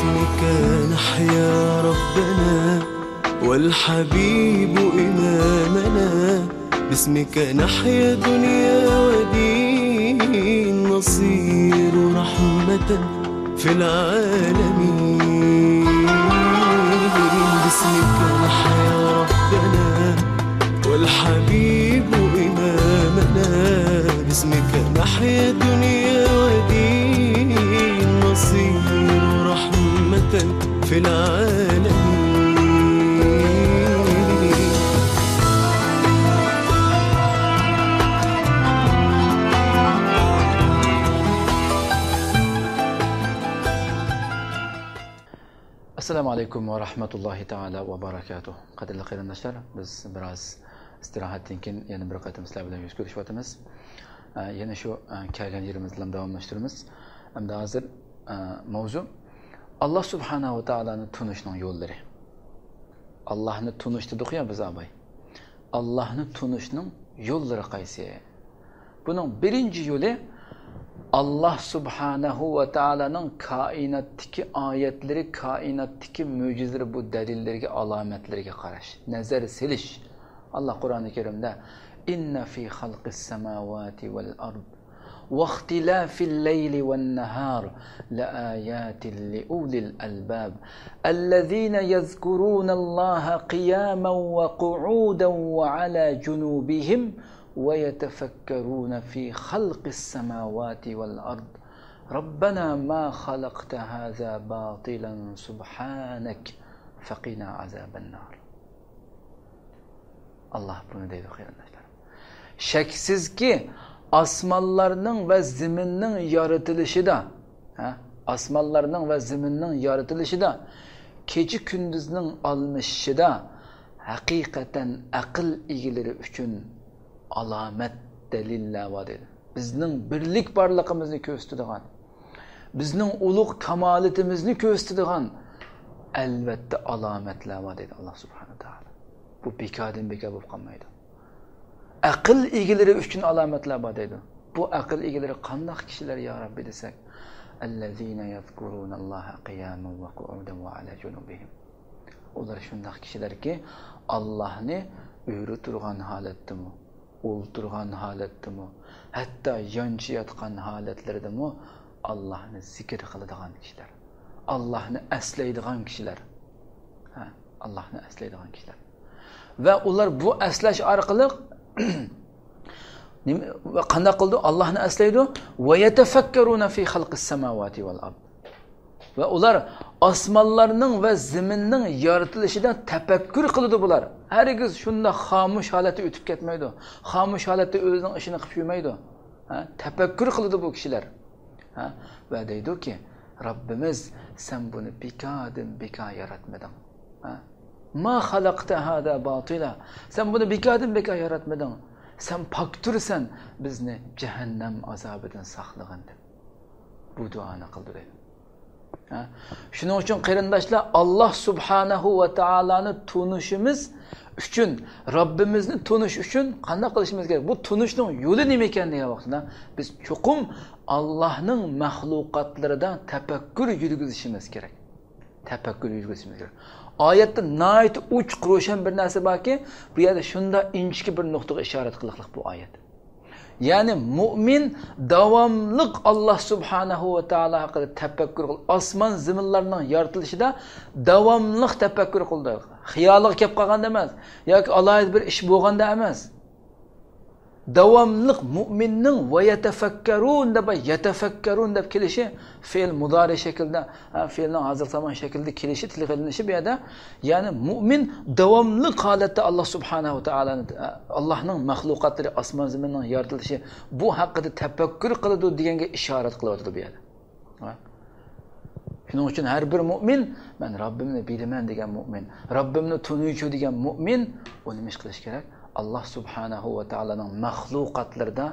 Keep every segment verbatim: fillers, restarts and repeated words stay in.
باسمك نحيا ربنا والحبيب إمامنا، باسمك نحيا دنيا ودين، نصير رحمة في العالمين. باسمك نحيا ربنا والحبيب إمامنا، باسمك نحيا دنيا ودين، نصير رحمة في العالمين. ئەسسالامۇ ئەلەيكۇم ۋە رەھمەتۇللاھى تائالا ۋە بەرەكاتۇھ. قەدىرلىك قېرىنداشلار، بىز بىراز ئىستىراھەتتىن كېيىن يەنە بىر قېتىم سىلەر بىلەن يۈز كۆرۈشۈۋاتىمىز. ئە، يەنە شۇ، ئە، كەلگەن يېرىمىزدىن داۋاملاشتۇرىمىز. ئەمدى ھازىر، ئە، ماۋزۇ ئاللا سۇبھانەھۇ ۋە تائالانى تونۇشنىڭ يوللىرى. ئاللانى تونۇش دېدۇق يا بىز ئاباي. ئاللانى تونۇشنىڭ يوللىرى قايسى؟ بۇنىڭ بىرىنچى يولى، ئاللا سۇبھانەھۇ ۋە تائالانىڭ كائىناتتىكى ئايەتلىرى، كائىناتتىكى مۆجىزىلىرى، بۇ دەلىللىرىگە، ئالامەتلىرىگە قاراش، نەزەر سېلىش. ئاللا قۇرئانى كەرىمدە، إن في خلق السماوات والأرض واختلاف الليل والنهار لآيات لأولي الألباب الذين يذكرون الله قياما وقعودا وعلى جنوبهم ويتفكرون في خلق السماوات والأرض ربنا ما خلقت هذا باطلا سبحانك فقنا عذاب النار. ئاللا بۇنى دەيدۇ، قېرىنداشلار. شەكسىزكى، ئاسمانلارنىڭ ۋە زېمىننىڭ يارىتىلىشىدا، ھە، ئاسمانلارنىڭ ۋە زېمىننىڭ يارىتىلىشىدا، كېچە كۈندۈزنىڭ ئالمىشىشىدا ھەقىقەتەن ئەقىل ئىگىلىرى ئۈچۈن ئالامەت، دەلىللەر بار دەيدۇ. بىزنىڭ بىرلىك بارلىقىمىزنى كۆرسىتىدىغان، بىزنىڭ ئۇلۇغ كامالىتىمىزنى كۆرسىتىدىغان، ئەلۋەتتە، ئالامەتلەر بار دەيدۇ ئاللا سۇبھانەھۇ ۋە تائالا. بۇ بىكاردىن بىكار بولۇپ قالمايدۇ. ئەقىل ئىگىلىرى ئۈچۈن ئالامەتلەر بار دەيدۇ. بۇ ئەقىل ئىگىلىرى قانداق كىشىلەر يا رەببى دېسەك، الذين يذكرون الله قياما وقعودا وعلى جنوبهم. ئۇلار شۇنداق كىشىلەركى، ئاللاھنى ئۆرە تۇرغان ھالەتتىمۇ، ئولتۇرغان ھالەتتىمۇ، ھەتتا يانچە ياتقان ھالەتلىرىدىمۇ ئاللاھنى زىكىر قىلىدىغان كىشىلەر، ئاللاھنى ئەسلەيدىغان كىشىلەر. ھە، ئاللاھنى ئەسلەيدىغان كىشىلەر. ۋە ئۇلار بۇ ئەسلەش ئارقىلىق نېمە، ۋە قانداق قىلىدۇ؟ ئاللاھنى ئەسلەيدۇ. ويتفكرون في خلق السماوات والأرض. ۋە ئۇلار ئاسمانلارنىڭ ۋە زېمىننىڭ يارىتىلىشىدا تەپەككۇر قىلىدۇ بۇلار. ھەرگىز شۇنداق خامۇش ھالەتتە ئۆتۈپ كەتمەيدۇ. خامۇش ھالەتتە ئۆزىنىڭ ئىشىنى قىلىپ يۈرمەيدۇ. ھە؟ تەپەككۇر قىلىدۇ بۇ كىشىلەر. ھە؟ ۋە دەيدۇكى، رەببىمىز، سەن بۇنى بىكاردىن بىكار ياراتمىدىڭ. ھە؟ ما خەلەقتە ھازا باتىلا. سەن بۇنى بىكاردىن بىكار ياراتمىدىڭ. سەن پاكتۇرسەن، بىزنى جەھەننەم ئازابىدىن ساقلىغىن دەپ. بۇ دۇئانى قىلدى دەيدۇ. ھە؟ شۇنىڭ ئۈچۈن قېرىنداشلار، ئاللا سۇبھانەھۇ ۋە تائالانى تونۇشىمىز ئۈچۈن، رەببىمىزنى تونۇش ئۈچۈن قانداق قىلىشىمىز كېرەك؟ بۇ تونۇشنىڭ يولى نېمە ئىكەن دېگەن ۋاقتىدا، بىز چوقۇم ئاللانىڭ مەخلۇقاتلىرىدا تەپەككۇر يۈرگۈزۈشىمىز كېرەك. تەپەككۇر يۈرگۈزۈشىمىز كېرەك. ئايەتتە ناھايىتى ئوچۇق روشەن بىر نەرسە باركى، بۇ يەردە شۇنداق ئىنچىكە بىر نۇقتىغا ئىشارەت قىلىقلىق بۇ ئايەت. يەنى مۇئمىن داۋاملىق ئاللا سۇبھانەھۇ ۋە تائالا ھەققىدە تەپەككۇر قىلىپ، ئاسمان زېمىنلارنىڭ يارىتىلىشىدا داۋاملىق تەپەككۇر قىلىدۇ. خىيالىغا كەپ قالغاندا ئەمەس، ياكى ئالاھىدە بىر ئىش بولغاندا ئەمەس. داۋاملىق مۇئمىننىڭ ۋە يەتەفەككەرۇن دەپ، يەتەفەككەرۇن دەپ كېلىشى فېئىل مۇدارى شەكلىدە، ھە، فېئىلنىڭ ھازىرقى زامان شەكلىدە كېلىشى، تىلغا ئېلىنىشى بۇ يەردە، يەنى مۇئمىن داۋاملىق ھالەتتە ئاللا سۇبھانەھۇ ۋە تائالانى، ئاللانىڭ مەخلۇقاتلىرى، ئاسمان زېمىننىڭ يارىتىلىشى، بۇ ھەققىدە تەپەككۇر قىلىدۇ دېگەنگە ئىشارەت قىلىۋاتىدۇ بۇ يەردە. ھە؟ شۇنىڭ ئۈچۈن ھەر بىر مۇئمىن، مەن رەببىمنى بىلىمەن دېگەن مۇئمىن، رەببىمنى تونۇيچۇ دېگەن مۇئمىن، ئۇ نېمە ئىش قىلىش كېرەك؟ ئاللا سۇبھانەھۇ ۋە تائالانىڭ مەخلۇقاتلىرىدا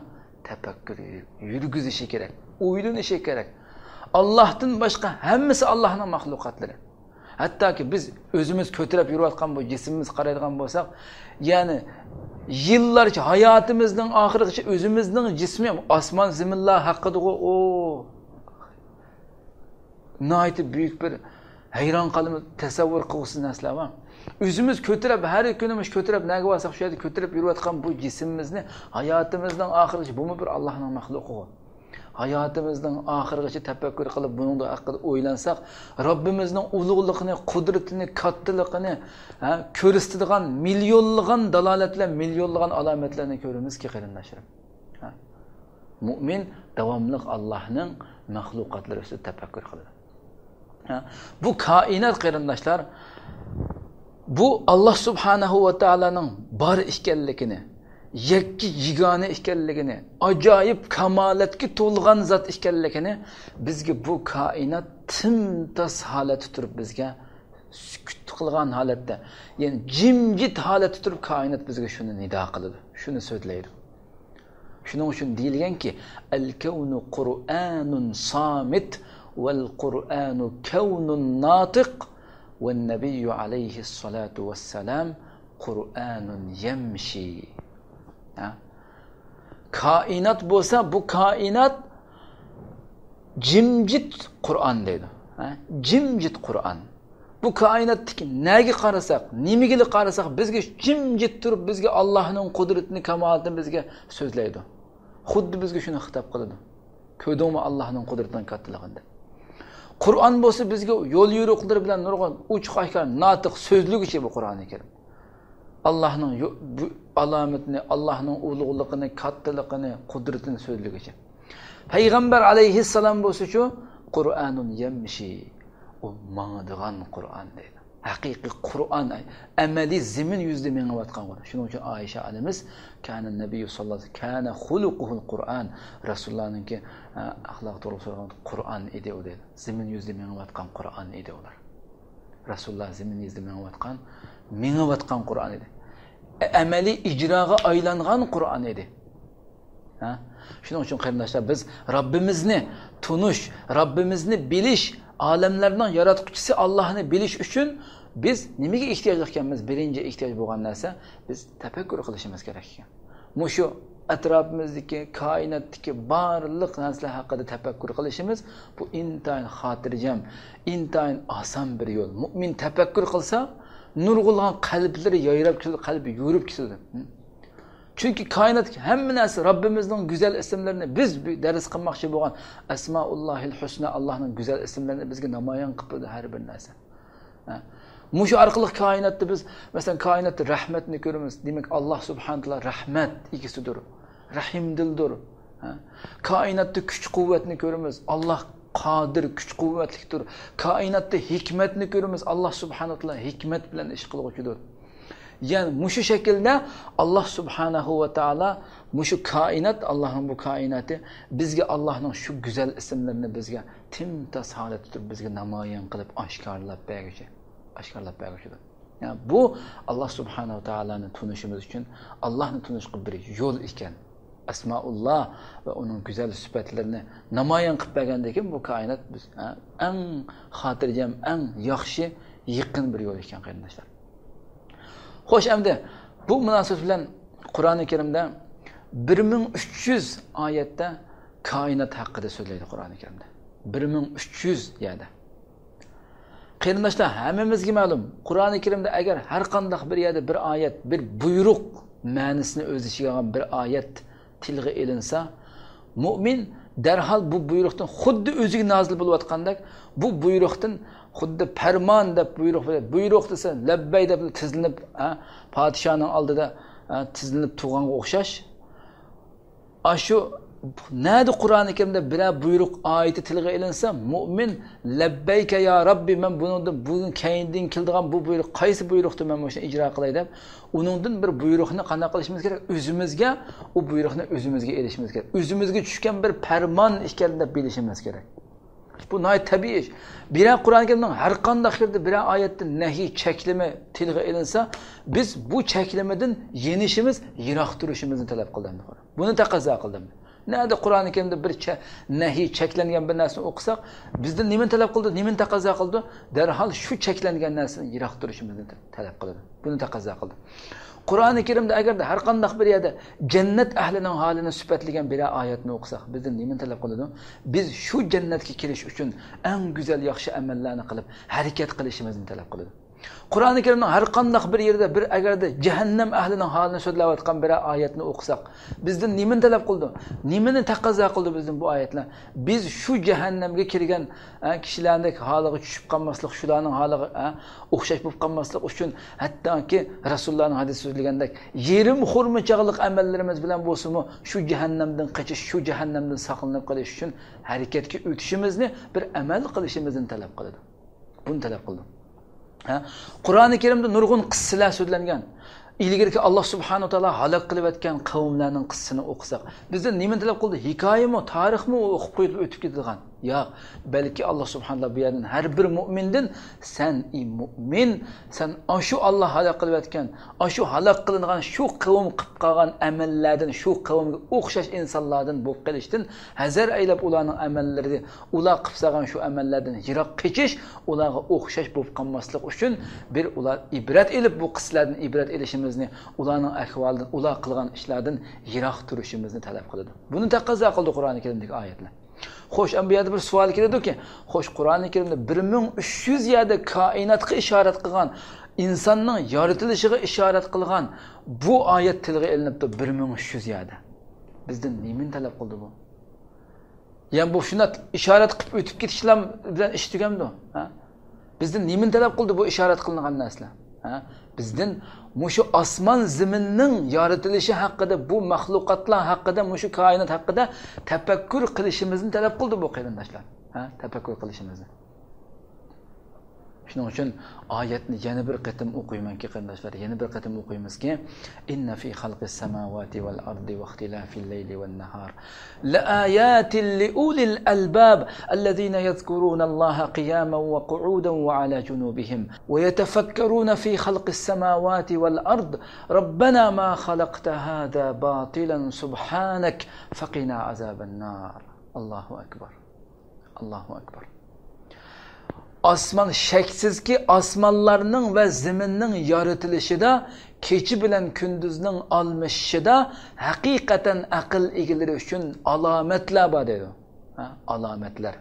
تەپەككۇر يۈرگۈزۈشى كېرەك، ئويلىنىشى كېرەك. ئاللاھتىن باشقا ھەممىسى ئاللاھنىڭ مەخلۇقاتلىرى. ھەتتاكى بىز ئۆزىمىز كۆتۈرۈپ يۈرۈۋاتقان بۇ جىسمىمىزغا قارايدىغان بولساق، يەنى يىللارچە، ھاياتىمىزنىڭ ئاخىرىغىچە ئۆزىمىزنىڭ جىسمى ئاسمان زېمىنلار ھەققىدىغۇ ئۇ. ناھايىتى بۈيۈك بىر ھەيران قالىمىز، تەسەۋۋۇر قىلغۇسىز نەرسىلەر بار. ئۆزىمىز كۆتۈرۈپ، ھەر كۈنى مۇشۇ كۆتۈرۈپ، نەگە بارساق شۇ يەردە كۆتۈرۈپ يۈرۈۋاتقان بۇ جىسمىمىزنى ھاياتىمىزنىڭ ئاخىرىغىچە، بۇمۇ بىر ئاللاھنىڭ مەخلۇقىغۇ. ھاياتىمىزنىڭ ئاخىرىغىچە تەپەككۇر قىلىپ، بۇنىڭ ھەققىدە ئويلانساق، رەببىمىزنىڭ ئۇلۇغلۇقىنى، قۇدرىتىنى، كاتتىلىقىنى، ھە، كۆرسىتىدىغان مىليونلىغان دالالەتلەر، مىليونلىغان ئالامەتلەرنى كۆرىمىزكى، قېرىنداشلىرىم. ھە؟ مۇئمىن داۋاملىق ئاللاھنىڭ مەخلۇقاتلىرى ئۈستىدە تەپەككۇر قىلىدۇ. ھە؟ بۇ كائىنات، قېرىنداشلار، بۇ ئاللاھ سۇبھانەھۇ ۋە تائالانىڭ بار ئىكەنلىكىنى، يەككە يېگانە ئىكەنلىكىنى، ئاجايىپ كامالەتكە تولغان زات ئىكەنلىكىنى بىزگە بۇ كائىنات تىمتاس ھالەتتە تۇرۇپ بىزگە سۈكۈت قىلغان ھالەتتە، يەنى جىمجىت ھالەتتە تۇرۇپ كائىنات بىزگە شۇنى نىدا قىلىدۇ، شۇنى سۆزلەيدۇ. شۇنىڭ ئۈچۈن دېيىلگەنكى، «الكون قرآن صامت والقرآن كون ناطق والنبي عليه الصلاة والسلام قرآن يمشي.» ھە؟ كائىنات بولسا، بۇ كائىنات جىمجىت قۇرئان دەيدۇ. ھە؟ جىمجىت قۇرئان. بۇ كائىناتتىكى نەگە قارىساق، نېمىگىلا قارىساق، بىزگە جىمجىت تۇرۇپ، بىزگە ئاللاھنىڭ قۇدرىتىنى، كامالىتىنى بىزگە سۆزلەيدۇ. خۇددى بىزگە شۇنى خىتاب قىلىدۇ. «كۆردۈڭمۇ ئاللاھنىڭ قۇدرىتىنىڭ كاتتىلىقىنى؟» دەپ. قۇرئان بولسا بىزگە يول يورۇقلىرى بىلەن نۇرغۇن ئوچۇق ئاشكارا ناتىق سۆزلىگۈچى بۇ قۇرئانى كەرىم. ئاللاھنىڭ يو-، بۇ ئالامىتىنى، ئاللاھنىڭ ئۇلۇغلۇقىنى، كاتتىلىقىنى، قۇدرىتىنى سۆزلىگۈچى. پەيغەمبەر ئەلەيھىسسالام بولسىچۇ، «قۇرئانۇن يەمشى»، ئۇ ماڭىدىغان قۇرئان دەيدۇ. ھەقىقىي قۇرئان، ئەمەلىي زېمىن يۈزىدە مېڭىۋاتقان قۇرئان. شۇنىڭ ئۈچۈن ئائىشە ئانىمىز، «كان النبي صلى الله عليه وسلم كان خلقه القرآن»، رەسۇلۇللانىڭكى، ئە، ئەخلاق توغرىلىق سورىغان قۇرئان ئىدى ئۇ دەيدۇ. زېمىن يۈزىدە مېڭىۋاتقان قۇرئان ئىدى ئۇلار. رەسۇلۇللا زېمىن يۈزىدە مېڭىۋاتقان، مېڭىۋاتقان قۇرئان ئىدى. ئە-، ئەمەلىي ئىجراغا ئايلانغان قۇرئان ئىدى. ھە؟ شۇنىڭ ئۈچۈن قېرىنداشلار، بىز رەببىمىزنى تونۇش، رەببىمىزنى بىلىش، ئالەملەرنىڭ ياراتقۇچىسى ئاللاھنى بىلىش ئۈچۈن بىز نېمىگە ئېھتىياجلىق ئىكەنمىز؟ بىرىنچى ئېھتىياج بولغان نەرسە، بىز تەپەككۇر قىلىشىمىز كېرەك ئىكەن. مۇشۇ ئەتراپىمىزدىكى، كائىناتتىكى بارلىق نەرسىلەر ھەققىدە تەپەككۇر قىلىشىمىز، بۇ ئىنتايىن خاتىرجەم، ئىنتايىن ئاسان بىر يول. مۇئمىن تەپەككۇر قىلسا، نۇرغۇنلىغان قەلبلىرى يايراپ كېتىدۇ، قەلبى يورۇپ كېتىدۇ. چۈنكى كائىناتتىكى ھەممە نەرسە رەببىمىزنىڭ گۈزەل ئىسىملىرىنى، بىز بۇ دەرس قىلماقچى بولغان ئەسمائۇللاھىل ھۇسنا، ئاللاھنىڭ گۈزەل ئىسىملىرىنى بىزگە نامايان قىلىپ بېرىدۇ ھەر بىر نەرسە. ھە. مۇشۇ ئارقىلىق كائىناتتا بىز، مەسىلەن، كائىناتتا رەھمەتنى كۆرىمىز. دېمەك، ئاللاھ سۇبھانەھۇ ۋە تائالا رەھمەت ئىگىسىدۇر، رەھىمدىلدۇر. ھە. كائىناتتا كۈچ-قۇۋۋەتنى كۆرىمىز. ئاللاھ قادىر، كۈچ-قۇۋۋەتلىكتۇر. كائىناتتا ھېكمەتنى كۆرىمىز. ئاللاھ سۇبھانەھۇ ۋە تائالا ھېكمەت بىلەن ئىش قىلغۇچىدۇر. يەنى مۇشۇ شەكىلدە ئاللاھ سۇبھانەھۇ ۋە تائالا مۇشۇ كائىنات، ئاللاھنىڭ بۇ كائىناتى بىزگە ئاللاھنىڭ شۇ گۈزەل ئىسىملىرىنى بىزگە تىمتاس ھالەتتە تۇرۇپ بىزگە نامايان قىلىپ ئاشكارىلاپ بەرگۈچى، ئاشكارىلاپ بەرگۈچىدۇر. يەنى بۇ ئاللاھ سۇبھانەھۇ ۋە تائالانى تونۇشىمىز ئۈچۈن ئاللاھنى تونۇشقا بىر يول ئىكەن. ئەسمائۇللاھ ۋە ئۇنىڭ گۈزەل سۈپەتلىرىنى نامايان قىلىپ بەرگەندىن كېيىن بۇ كائىنات بىز، ھە، ئەڭ خاتىرجەم، ئەڭ ياخشى، يېقىن بىر يول ئىكەن، قېرىنداشلار. خوش، ئەمدى بۇ مۇناسىۋەت بىلەن قۇرئانى كەرىمدە بىر مىڭ ئۈچ يۈز ئايەتتە كائىنات ھەققىدە سۆزلەيدۇ قۇرئانى كەرىمدە. بىر مىڭ ئۈچ يۈز يەردە. قېرىنداشلار، ھەممىمىزگە مەلۇم، قۇرئانى كەرىمدە ئەگەر ھەر قانداق بىر يەردە بىر ئايەت، بىر بۇيرۇق مەنىسىنى ئۆز ئىچىگە ئالغان بىر ئايەت تىلغا ئېلىنسا، مۇئمىن دەرھال بۇ بۇيرۇقتىن خۇددى ئۆزىگە نازىل بولۇۋاتقاندەك، بۇ بۇيرۇقتىن خۇددى پەرمان دەپ بۇيرۇق بېرىپ، بۇيرۇق دېسە، لەببەي دەپ تىزلىنىپ، ھە، پادىشاھنىڭ ئالدىدا، ھە، تىزلىنىپ تۇرغانغا ئوخشاش. ئاشۇ نەدە قۇرئانى كەرىمدە بىرەر بۇيرۇق ئايىتى تىلغا ئېلىنسا، مۇئمىن، لەببەيكە يا رەببى، مەن بۇنىڭدىن بۈگۈن كەينىدىن كېلىدىغان بۇ بۇيرۇق قايسى بۇيرۇقتۇر، مەن مۇشۇنى ئىجرا قىلاي دەپ، ئۇنىڭدىن بىر بۇيرۇقنى قانداق قىلىشىمىز كېرەك؟ ئۆزىمىزگە، ئۇ بۇيرۇقنى ئۆزىمىزگە ئېلىشىمىز كېرەك. ئۆزىمىزگە چۈشكەن بىر پەرمان ئىكەن دەپ بىلىشىمىز كېرەك. بۇ ناھايىتى تەبىئىي ئىش. بىرەر قۇرئان كەرىمنىڭ ھەر قانداق يېرىدە بىرەر ئايەتتە نەھي، چەكلىمە تىلغا ئېلىنسا، بىز بۇ چەكلىمىدىن يېنىشىمىز، يىراق تۇرۇشىمىزنى تەلەپ قىلىدۇ. بۇنى تەقەززا قىلىدۇ. نەدە قۇرئان كەرىمدە بىر چە-، نەھي، چەكلەنگەن بىر نەرسىنى ئوقۇساق، بىزدىن نېمىنى تەلەپ قىلىدۇ، نېمىنى تەقەززا قىلىدۇ؟ دەرھال شۇ چەكلەنگەن نەرسىدىن يىراق تۇرۇشىمىزنى تەلەپ قىلىدۇ. بۇنى تەقەززا قىلىدۇ. قۇرئانى كەرىمدە ئەگەردە ھەر قانداق بىر يەردە جەننەت ئەھلىنىڭ ھالىنى سۈپەتلىگەن بىرەر ئايەتنى ئوقۇساق، بىزدىن نېمىنى تەلەپ قىلىدۇ؟ بىز شۇ جەننەتكە كىرىش ئۈچۈن ئەڭ گۈزەل ياخشى ئەمەللەرنى قىلىپ، ھەرىكەت قىلىشىمىزنى تەلەپ قىلىدۇ. قۇرئانى كەرىمنىڭ ھەر قانداق بىر يېرىدە بىر ئەگەردە جەھەننەم ئەھلىنىڭ ھالىنى سۆزلەۋاتقان بىرەر ئايەتنى ئوقۇساق، بىزدىن نېمىنى تەلەپ قىلىدۇ؟ نېمىنى تەقەززا قىلىدۇ بىزدىن بۇ ئايەتلەر؟ بىز شۇ جەھەننەمگە كىرگەن، ئە، كىشىلەردەك ھالىغا چۈشۈپ قالماسلىق، شۇلارنىڭ ھالىغا، ئە، ئوخشاش بولۇپ قالماسلىق ئۈچۈن، ھەتتاكى رەسۇلۇللانىڭ ھەدىسى سۆزلىگەندەك، يېرىم خورما چاغلىق ئەمەللىرىمىز بىلەن بولسىمۇ، شۇ جەھەننەمدىن قېچىش، شۇ جەھەننەمدىن ساقلىنىپ قېلىش ئۈچۈن ھەرىكەتكە ئۆتۈشىمىزنى، بىر ئەمەل قىلىشىمىزنى تەلەپ قىلىدۇ. بۇنى تەلەپ قىلدىم. ھە؟ قۇرئانى كەرىمدە نۇرغۇن قىسسىلەر سۆزلەنگەن. ئىلگىرىكى ئاللا سۇبھانەھۇ ۋە تائالا ھالاك قىلىۋەتكەن قەۋملەرنىڭ قىسسىسىنى ئوقۇساق، بىزدىن نېمىنى تەلەپ قىلدى؟ ھېكايىمۇ، تارىخمۇ ئوقۇپ قويۇپ ئۆتۈپ كېتىدىغان؟ ياق. بەلكى ئاللا سۇبھانەھۇ ۋە تائالا بۇ يەردىن ھەر بىر مۇئمىندىن، سەن، ئى مۇئمىن، سەن ئاشۇ ئاللا ھالاك قىلىۋەتكەن، ئاشۇ ھالاك قىلىنغان شۇ قەۋم قىلىپ قالغان ئەمەللەردىن، شۇ قەۋمگە ئوخشاش ئىنسانلاردىن بولۇپ قېلىشتىن ھەزەر ئەيلەپ، ئۇلارنىڭ ئەمەللىرى، ئۇلار قىلىپ سالغان شۇ ئەمەللەردىن يىراق قېچىش، ئۇلارغا ئوخشاش بولۇپ قالماسلىق ئۈچۈن، بىر ئۇلار ئىبرەت ئېلىپ، بۇ قىسسىلەردىن ئىبرەت ئېلىشىمىزنى، ئۇلارنىڭ ئەھۋالىدىن، ئۇلار قىلغان ئىشلاردىن يىراق تۇرۇشىمىزنى تەلەپ قىلىدۇ. بۇنى تەقەززا قىلدى قۇرئانى كەرىمدىكى ئايەتلەر. خوش، ئەمما بۇ يەردە بىر سوئال كېلىدۇكى، خوش، قۇرئانى كەرىمدە بىر مىڭ ئۈچ يۈز يەردە كائىناتقا ئىشارەت قىلغان، ئىنساننىڭ يارىتىلىشىغا ئىشارەت قىلغان بۇ ئايەت تىلغا ئېلىنىپتۇ، بىر مىڭ ئۈچ يۈز يەردە. بىزدىن نېمىنى تەلەپ قىلدى بۇ؟ يەنى بۇ شۇنداق ئىشارەت قىلىپ ئۆتۈپ كېتىشلەر بىلەن ئىش تۈگەمدۇ؟ ھە؟ بىزدىن نېمىنى تەلەپ قىلدى بۇ ئىشارەت قىلىنغان نەرسىلەر؟ ھە؟ بىزدىن مۇشۇ ئاسمان زېمىننىڭ يارىتىلىشى ھەققىدە، بۇ مەخلۇقاتلار ھەققىدە، مۇشۇ كائىنات ھەققىدە تەپەككۇر قىلىشىمىزنى تەلەپ قىلدى بۇ قېرىنداشلار. ھە؟ تەپەككۇر قىلىشىمىزنى. شۇنىڭ ئۈچۈن ئايەتنى يەنە بىر قېتىم ئوقۇيمەنكى، قېرىنداشلار، يەنە بىر قېتىم ئوقۇيمىزكى، إن في خلق السماوات والأرض واختلاف الليل والنهار لآيات لأولي الألباب الذين يذكرون الله قياما وقعودا وعلى جنوبهم ويتفكرون في خلق السماوات والأرض ربنا ما خلقت هذا باطلا سبحانك فقنا عذاب النار. الله أكبر. ئاللاھۇ ئەكبەر. ئاسمان، شەكسىزكى، ئاسمانلارنىڭ ۋە زېمىننىڭ يارىتىلىشىدا، كېچە بىلەن كۈندۈزنىڭ ئالمىشىشىدا ھەقىقەتەن ئەقىل ئىگىلىرى ئۈچۈن ئالامەتلەر بار دەيدۇ. ھە، ئالامەتلەر.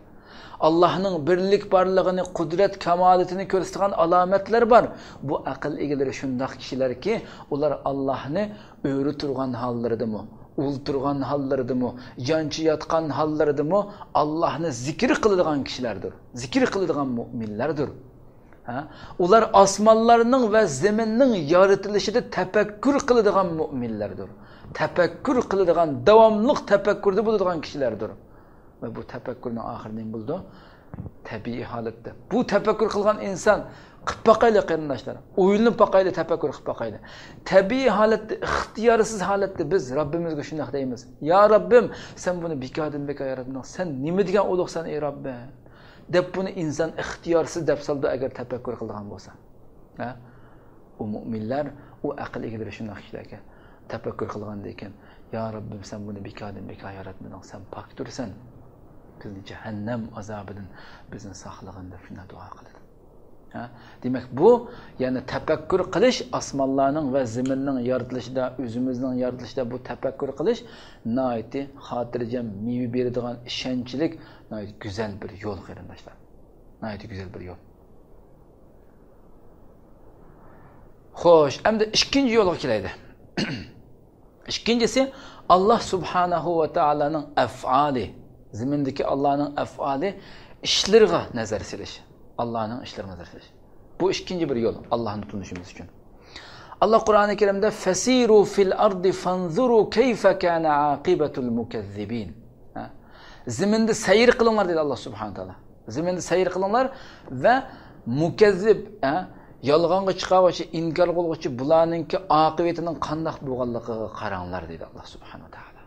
ئاللاھنىڭ بىرلىك بارلىقىنى، قۇدرەت كامالىتىنى كۆرسىتىدىغان ئالامەتلەر بار. بۇ ئەقىل ئىگىلىرى شۇنداق كىشىلەركى، ئۇلار ئاللاھنى ئۆرە تۇرغان ھاللىرىدىمۇ، ئولتۇرغان ھاللىرىدىمۇ، يانچە ياتقان ھاللىرىدىمۇ ئاللاھنى زىكىر قىلىدىغان كىشىلەردۇر، زىكىر قىلىدىغان مۇئمىنلەردۇر. ھە؟ ئۇلار ئاسمانلارنىڭ ۋە زېمىننىڭ يارىتىلىشىدا تەپەككۇر قىلىدىغان مۇئمىنلەردۇر. تەپەككۇر قىلىدىغان، داۋاملىق تەپەككۇردە بولىدىغان كىشىلەردۇر. ۋە بۇ تەپەككۇرنىڭ ئاخىرى نېمە بولىدۇ؟ تەبىئىي ھالەتتە. بۇ تەپەككۇر قىلغان ئىنسان، قىپ باقايلى قېرىنداشلار. ئويلىنىپ باقايلى، تەپەككۇر قىپ باقايلى. تەبىئىي ھالەتتە، ئىختىيارسىز ھالەتتە بىز رەببىمىزگە شۇنداق دەيمىز. يا رەببىم، سەن بۇنى بىكاردىن بىكار ياراتمىدىڭ. سەن نېمە دېگەن ئۇلۇغسەن، ئەي رەببىم؟ دەپ بۇنى ئىنسان ئىختىيارسىز دەپ سالىدۇ، ئەگەر تەپەككۇر قىلىدىغان بولسا. ھە؟ ئۇ مۇئمىنلەر، ئۇ ئەقىل ئىگىلىرى شۇنداق كىشىلەركەن، تەپەككۇر قىلغاندىن كېيىن، يا رەببىم، سەن بۇنى بىكاردىن بىكار ياراتمىدىڭ، سەن پاكتۇرسەن، بىزنى جەھەننەم ئازابىدىن بىزنى ساقلىغىن دەپ شۇنداق دۇئا قىلىدۇ. ھە؟ دېمەك، بۇ، يەنى تەپەككۇر قىلىش، ئاسمانلارنىڭ ۋە زېمىننىڭ يارىتىلىشىدا، ئۆزىمىزنىڭ يارىتىلىشىدا بۇ تەپەككۇر قىلىش ناھايىتى خاتىرجەم، مېۋە بېرىدىغان، ئىشەنچلىك، ناھايىتى گۈزەل بىر يول، قېرىنداشلار. ناھايىتى گۈزەل بىر يول. خوش، ئەمدى ئىككىنچى يولغا كېلەيلى. ئىككىنچىسى، ئاللا سۇبھانەھۇ ۋە تائالانىڭ ئەفئالى، زېمىندىكى ئاللانىڭ ئەفئالى، ئىشلىرىغا نەزەر سېلىش. ئاللانىڭ ئىشلىرىغا نەزەر سېلىش. بۇ ئىككىنچى بىر يول، ئاللانى تونۇشىمىز ئۈچۈن. ئاللا قۇرئانى كەرىمدە، فسيروا في الأرض فانظروا كيف كان عاقبة المكذبين. ھە؟ زېمىندا سەير قىلىڭلار، دېدى ئاللا سۇبھانەھۇ ۋە تائالا. زېمىندا سەير قىلىڭلار ۋە مۇكەززىب، ھە، يالغانغا چىقارغۇچى، ئىنكار قىلغۇچى، بۇلارنىڭكى ئاقىۋىتىنىڭ قانداق بولغانلىقىغا قاراڭلار، دېدى ئاللا سۇبھانەھۇ ۋە تائالا.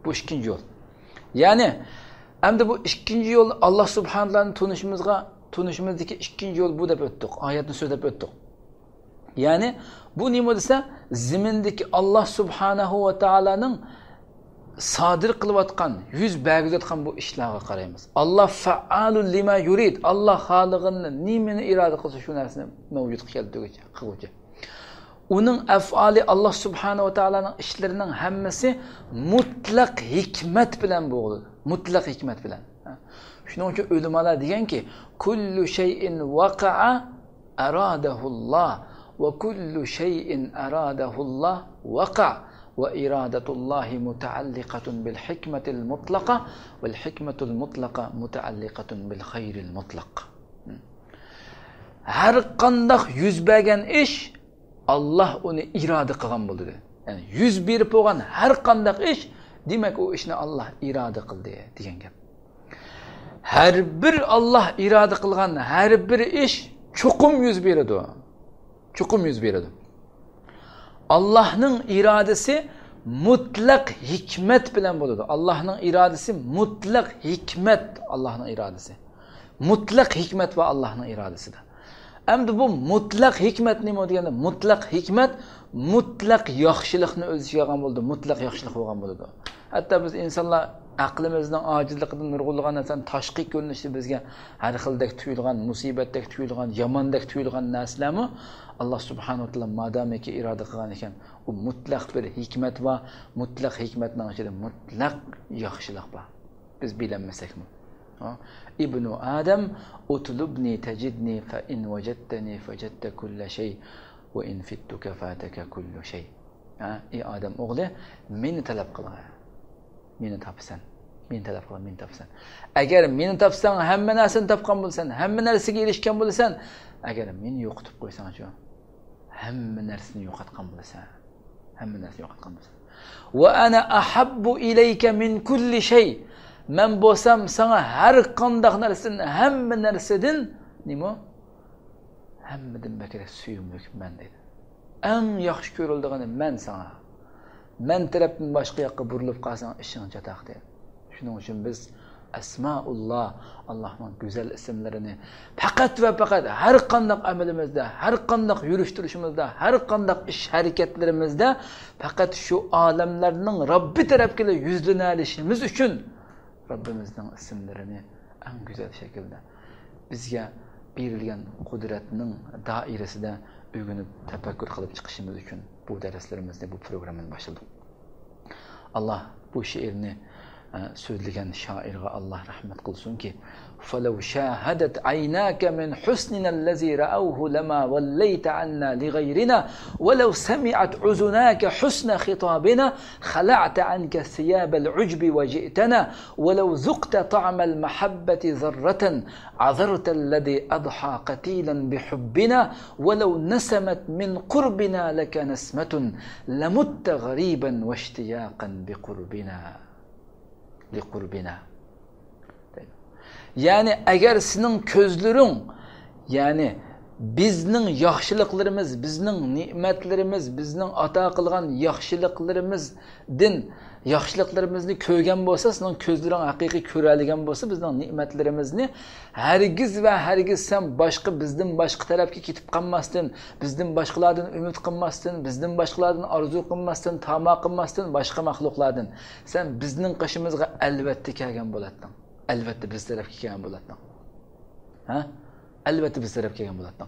بۇ ئىككىنچى يول. يەنى، ئەمدى بۇ ئىككىنچى يول ئاللا سۇبھانەھۇ ۋە تائالانى تونۇشىمىزغا، تونۇشىمىزدىكى ئىككىنچى يول بۇ دەپ ئۆتتۇق. ئايەتنى سۆزلەپ ئۆتتۇق. يەنى، بۇ نېمە دېسە، زېمىندىكى ئاللا سۇبھانەھۇ ۋە تائالانىڭ سادىر قىلىۋاتقان، يۈز بەرگۈزۈۋاتقان بۇ ئىشلارغا قارايمىز. ئاللا فەئالۇ لىما يۇرىد. ئاللا خالىغىنىنى، نېمىنى ئىرادە قىلسا، شۇ نەرسىنى مەۋجۇت قىلىۋاتىدۇ، قىلغۇچى. ئۇنىڭ ئەفئالى، ئاللا سۇبھانەھۇ ۋە تائالانىڭ ئىشلىرىنىڭ ھەممىسى مۇتلەق ھېكمەت بىلەن بولىدۇ. مۇتلەق ھېكمەت بىلەن. شۇنىڭ ئۈچۈن ئۆلىمالار دېگەنكى، كل شيء وقع أراده الله، وكل شيء أراده الله وقع، وإرادة الله متعلقة بالحكمة المطلقة، والحكمة المطلقة متعلقة بالخير المطلق. ھەر قانداق يۈز بەرگەن ئىش ئاللا ئۇنى ئىرادە قىلغان بولىدۇ. يەنى يۈز بېرىپ بولغان ھەر قانداق ئىش، دېمەك، ئۇ ئىشنى ئاللا ئىرادە قىلدى دېگەن گەپ. ھەر بىر ئاللا ئىرادە قىلغان ھەر بىر ئىش چوقۇم يۈز بېرىدۇ. چوقۇم يۈز بېرىدۇ. ئاللانىڭ ئىرادىسى مۇتلەق ھېكمەت بىلەن بولىدۇ. ئاللانىڭ ئىرادىسى مۇتلەق ھېكمەت، ئاللانىڭ ئىرادىسى. مۇتلەق ھېكمەت بار ئاللانىڭ ئىرادىسىدە. ئەمدى بۇ مۇتلەق ھېكمەت نېمە دېگەندە، مۇتلەق ھېكمەت مۇتلەق ياخشىلىقنى ئۆز ئىچىگە ئالغان بولىدۇ، مۇتلەق ياخشىلىق بولغان بولىدۇ. ھەتتا بىز ئىنسانلار ئەقلىمىزنىڭ ئاجىزلىقىدىن نۇرغۇنلىغان نەرسىلەرنى تاشقى كۆرۈنۈشتە بىزگە ھەر خىلدەك تۇيۇلغان، مۇسىبەتتەك تۇيۇلغان، ياماندەك تۇيۇلغان نەرسىلەرمۇ، ئاللا سۇبھانەھۇ ۋە تائالا مادامىكى ئىرادە قىلغان ئىكەن، ئۇ مۇتلەق بىر ھېكمەت بار، مۇتلەق ھېكمەتنىڭ ئىچىدە مۇتلەق ياخشىلىق بار. بىز بىلەلمىسەكمۇ. ھە؟ ابن آدم اطلبني تجدني فإن وجدتني فجدت كل شيء وإن فتك فاتك كل شيء. ھە؟ ئى ئادەم ئوغلى، مېنى تەلەپ قىلغىن. مېنى تاپىسەن. مېنى تەلەپ قىلغىن، مېنى تاپىسەن. ئەگەر مېنى تاپساڭ، ھەممە نەرسىنى تاپقان بولىسەن، ھەممە نەرسىگە ئېرىشكەن بولىسەن. ئەگەر مېنى يوقىتىپ قويساڭچۇ؟ ھەممە نەرسىنى يوقاتقان بولىسەن. ھەممە نەرسىنى يوقاتقان بولىسەن. وأنا أحب إليك من كل شيء. مەن بولسام ساڭا ھەر قانداق نەرسىدىن، ھەممە نەرسىدىن، نېمە؟ ھەممىدىن بەكرەك سۆيۈملۈك مەن دەيدۇ. ئەڭ ياخشى كۆرۈلىدىغىنى مەن ساڭا. مەن تەرەپتىن باشقا ياققا بۇرۇلۇپ قالساڭ ئىشىڭ چاتاق دەيدۇ. شۇنىڭ ئۈچۈن بىز ئەسمائۇللا، ئاللانىڭ گۈزەل ئىسىملىرىنى پەقەت ۋە پەقەت ھەر قانداق ئەمىلىمىزدە، ھەر قانداق يۈرۈش تۇرۇشىمىزدا، ھەر قانداق ئىش ھەرىكەتلىرىمىزدە پەقەت شۇ ئالەملەرنىڭ رەببى تەرەپكىلا يۈزلىنەلىشىمىز ئۈچۈن رەببىمىزنىڭ ئىسىملىرىنى ئەڭ گۈزەل شەكىلدە بىزگە بېرىلگەن قۇدرەتنىڭ دائىرىسىدە ئۆگىنىپ، تەپەككۇر قىلىپ چىقىشىمىز ئۈچۈن بۇ دەرسلىرىمىزنى، بۇ پروگراممىنى باشلىدۇق. ئاللا بۇ شېئىرنى، ئە، سۆزلىگەن شائىرغا ئاللا رەھمەت قىلسۇنكى، فلو شاهدت عيناك من حسننا الذي رأوه لما وليت عنا لغيرنا، ولو سمعت أذناك حسن خطابنا خلعت عنك ثياب العجب وجئتنا، ولو ذقت طعم المحبة ذرة عذرت الذي أضحى قتيلا بحبنا، ولو نسمت من قربنا لك نسمة لمت غريبا واشتياقا بقربنا، لقربنا. يەنى ئەگەر سېنىڭ كۆزلىرىڭ، يەنى بىزنىڭ ياخشىلىقلىرىمىز، بىزنىڭ نېمەتلىرىمىز، بىزنىڭ ئاتا قىلغان ياخشىلىقلىرىمىزدىن، ياخشىلىقلىرىمىزنى كۆرگەن بولسا، سېنىڭ كۆزلىرىڭ ھەقىقىي كۆرەلىگەن بولسا بىزنىڭ نېمەتلىرىمىزنى، ھەرگىز ۋە ھەرگىز سەن باشقا، بىزدىن باشقا تەرەپكە كېتىپ قالماستىن، بىزدىن باشقىلاردىن ئۈمىد قىلماستىن، بىزدىن باشقىلاردىن ئارزۇ قىلماستىن، تاما قىلماستىن، باشقا مەخلۇقلاردىن سەن بىزنىڭ قېشىمىزغا ئەلۋەتتە كەلگەن بولاتتىڭ. ئەلۋەتتە بىز تەرەپكە كەلگەن بولاتتىڭ. ھە؟ ئەلۋەتتە بىز تەرەپكە كەلگەن بولاتتىڭ.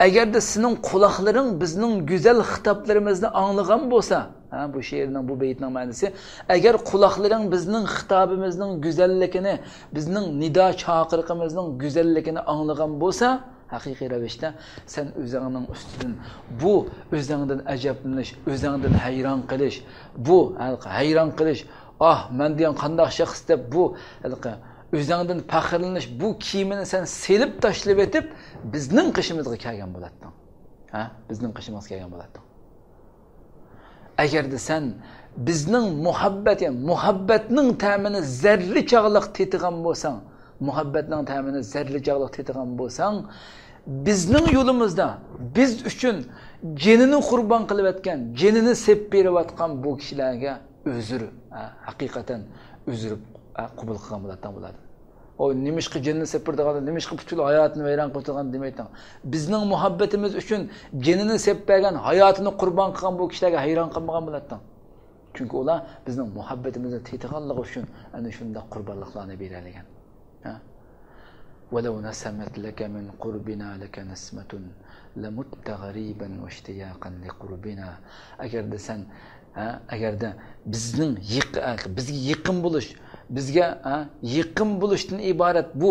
ئەگەردە سېنىڭ قۇلاقلىرىڭ بىزنىڭ گۈزەل خىتابلىرىمىزنى ئاڭلىغان بولسا، ھە، بۇ شېئىرنىڭ، بۇ بەيتنىڭ مەنىسى، ئەگەر قۇلاقلىرىڭ بىزنىڭ خىتابىمىزنىڭ گۈزەللىكىنى، بىزنىڭ نىدا چاقىرىقىمىزنىڭ گۈزەللىكىنى ئاڭلىغان بولسا، ھەقىقىي رەۋىشتە سەن ئۆزۈڭنىڭ ئۈستىدىن بۇ ئۆزۈڭدىن ئەجەبلىنىش، ئۆزۈڭدىن ھەيران قېلىش، بۇ ھەيران قېلىش، ئاھ، مەن دېگەن قانداق شەخس دەپ بۇ ھېلىقى ئۆزۈڭدىن پەخىرلىنىش، بۇ كىيىمىنى سەن سېلىپ تاشلىۋېتىپ، بىزنىڭ قېشىمىزغا كەلگەن بولاتتىڭ. ھە؟ بىزنىڭ قېشىمىزغا كەلگەن بولاتتىڭ. ئەگەردە سەن بىزنىڭ مۇھەببەت، يەنى مۇھەببەتنىڭ تەمىنى زەررە چاغلىق تېتىغان بولساڭ، مۇھەببەتنىڭ تەمىنى زەررە چاغلىق تېتىغان بولساڭ، بىزنىڭ يولىمىزدا بىز ئۈچۈن جېنىنى قۇربان قىلىۋەتكەن، جېنىنى سېپىپ بېرىۋاتقان بۇ كىشىلەرگە ئۆزۈر، ھە، ھەقىقەتەن ئۆزۈر، ھە، قوبۇل قىلغان بولاتتىڭ بۇلاردىن. ئۇ نېمىشقا جېنىنى سېپىپ بېرىدىغان، نېمىشقا پۈتۈن ھاياتىنى ۋەيران قىلىۋاتىدىغان دېمەيتتىڭ. بىزنىڭ مۇھەببىتىمىز ئۈچۈن جېنىنى سېپىپ بەرگەن، ھاياتىنى قۇربان قىلغان بۇ كىشىلەرگە ھەيران قالمىغان بولاتتىڭ. چۈنكى ئۇلار بىزنىڭ مۇھەببىتىمىزنى تېتىغانلىقى ئۈچۈن ئەنە شۇنداق قۇربانلىقلارنى بېرەلىگەن. ھە؟ ولو نسمت لك من قربنا لك نسمة لمت غريبا واشتياقا لقربنا. ئەگەردە سەن، ھە، ئەگەردە بىزنىڭ يېقى-، بىزگە يېقىن بولۇش، بىزگە، ھە، يېقىن بولۇشتىن ئىبارەت بۇ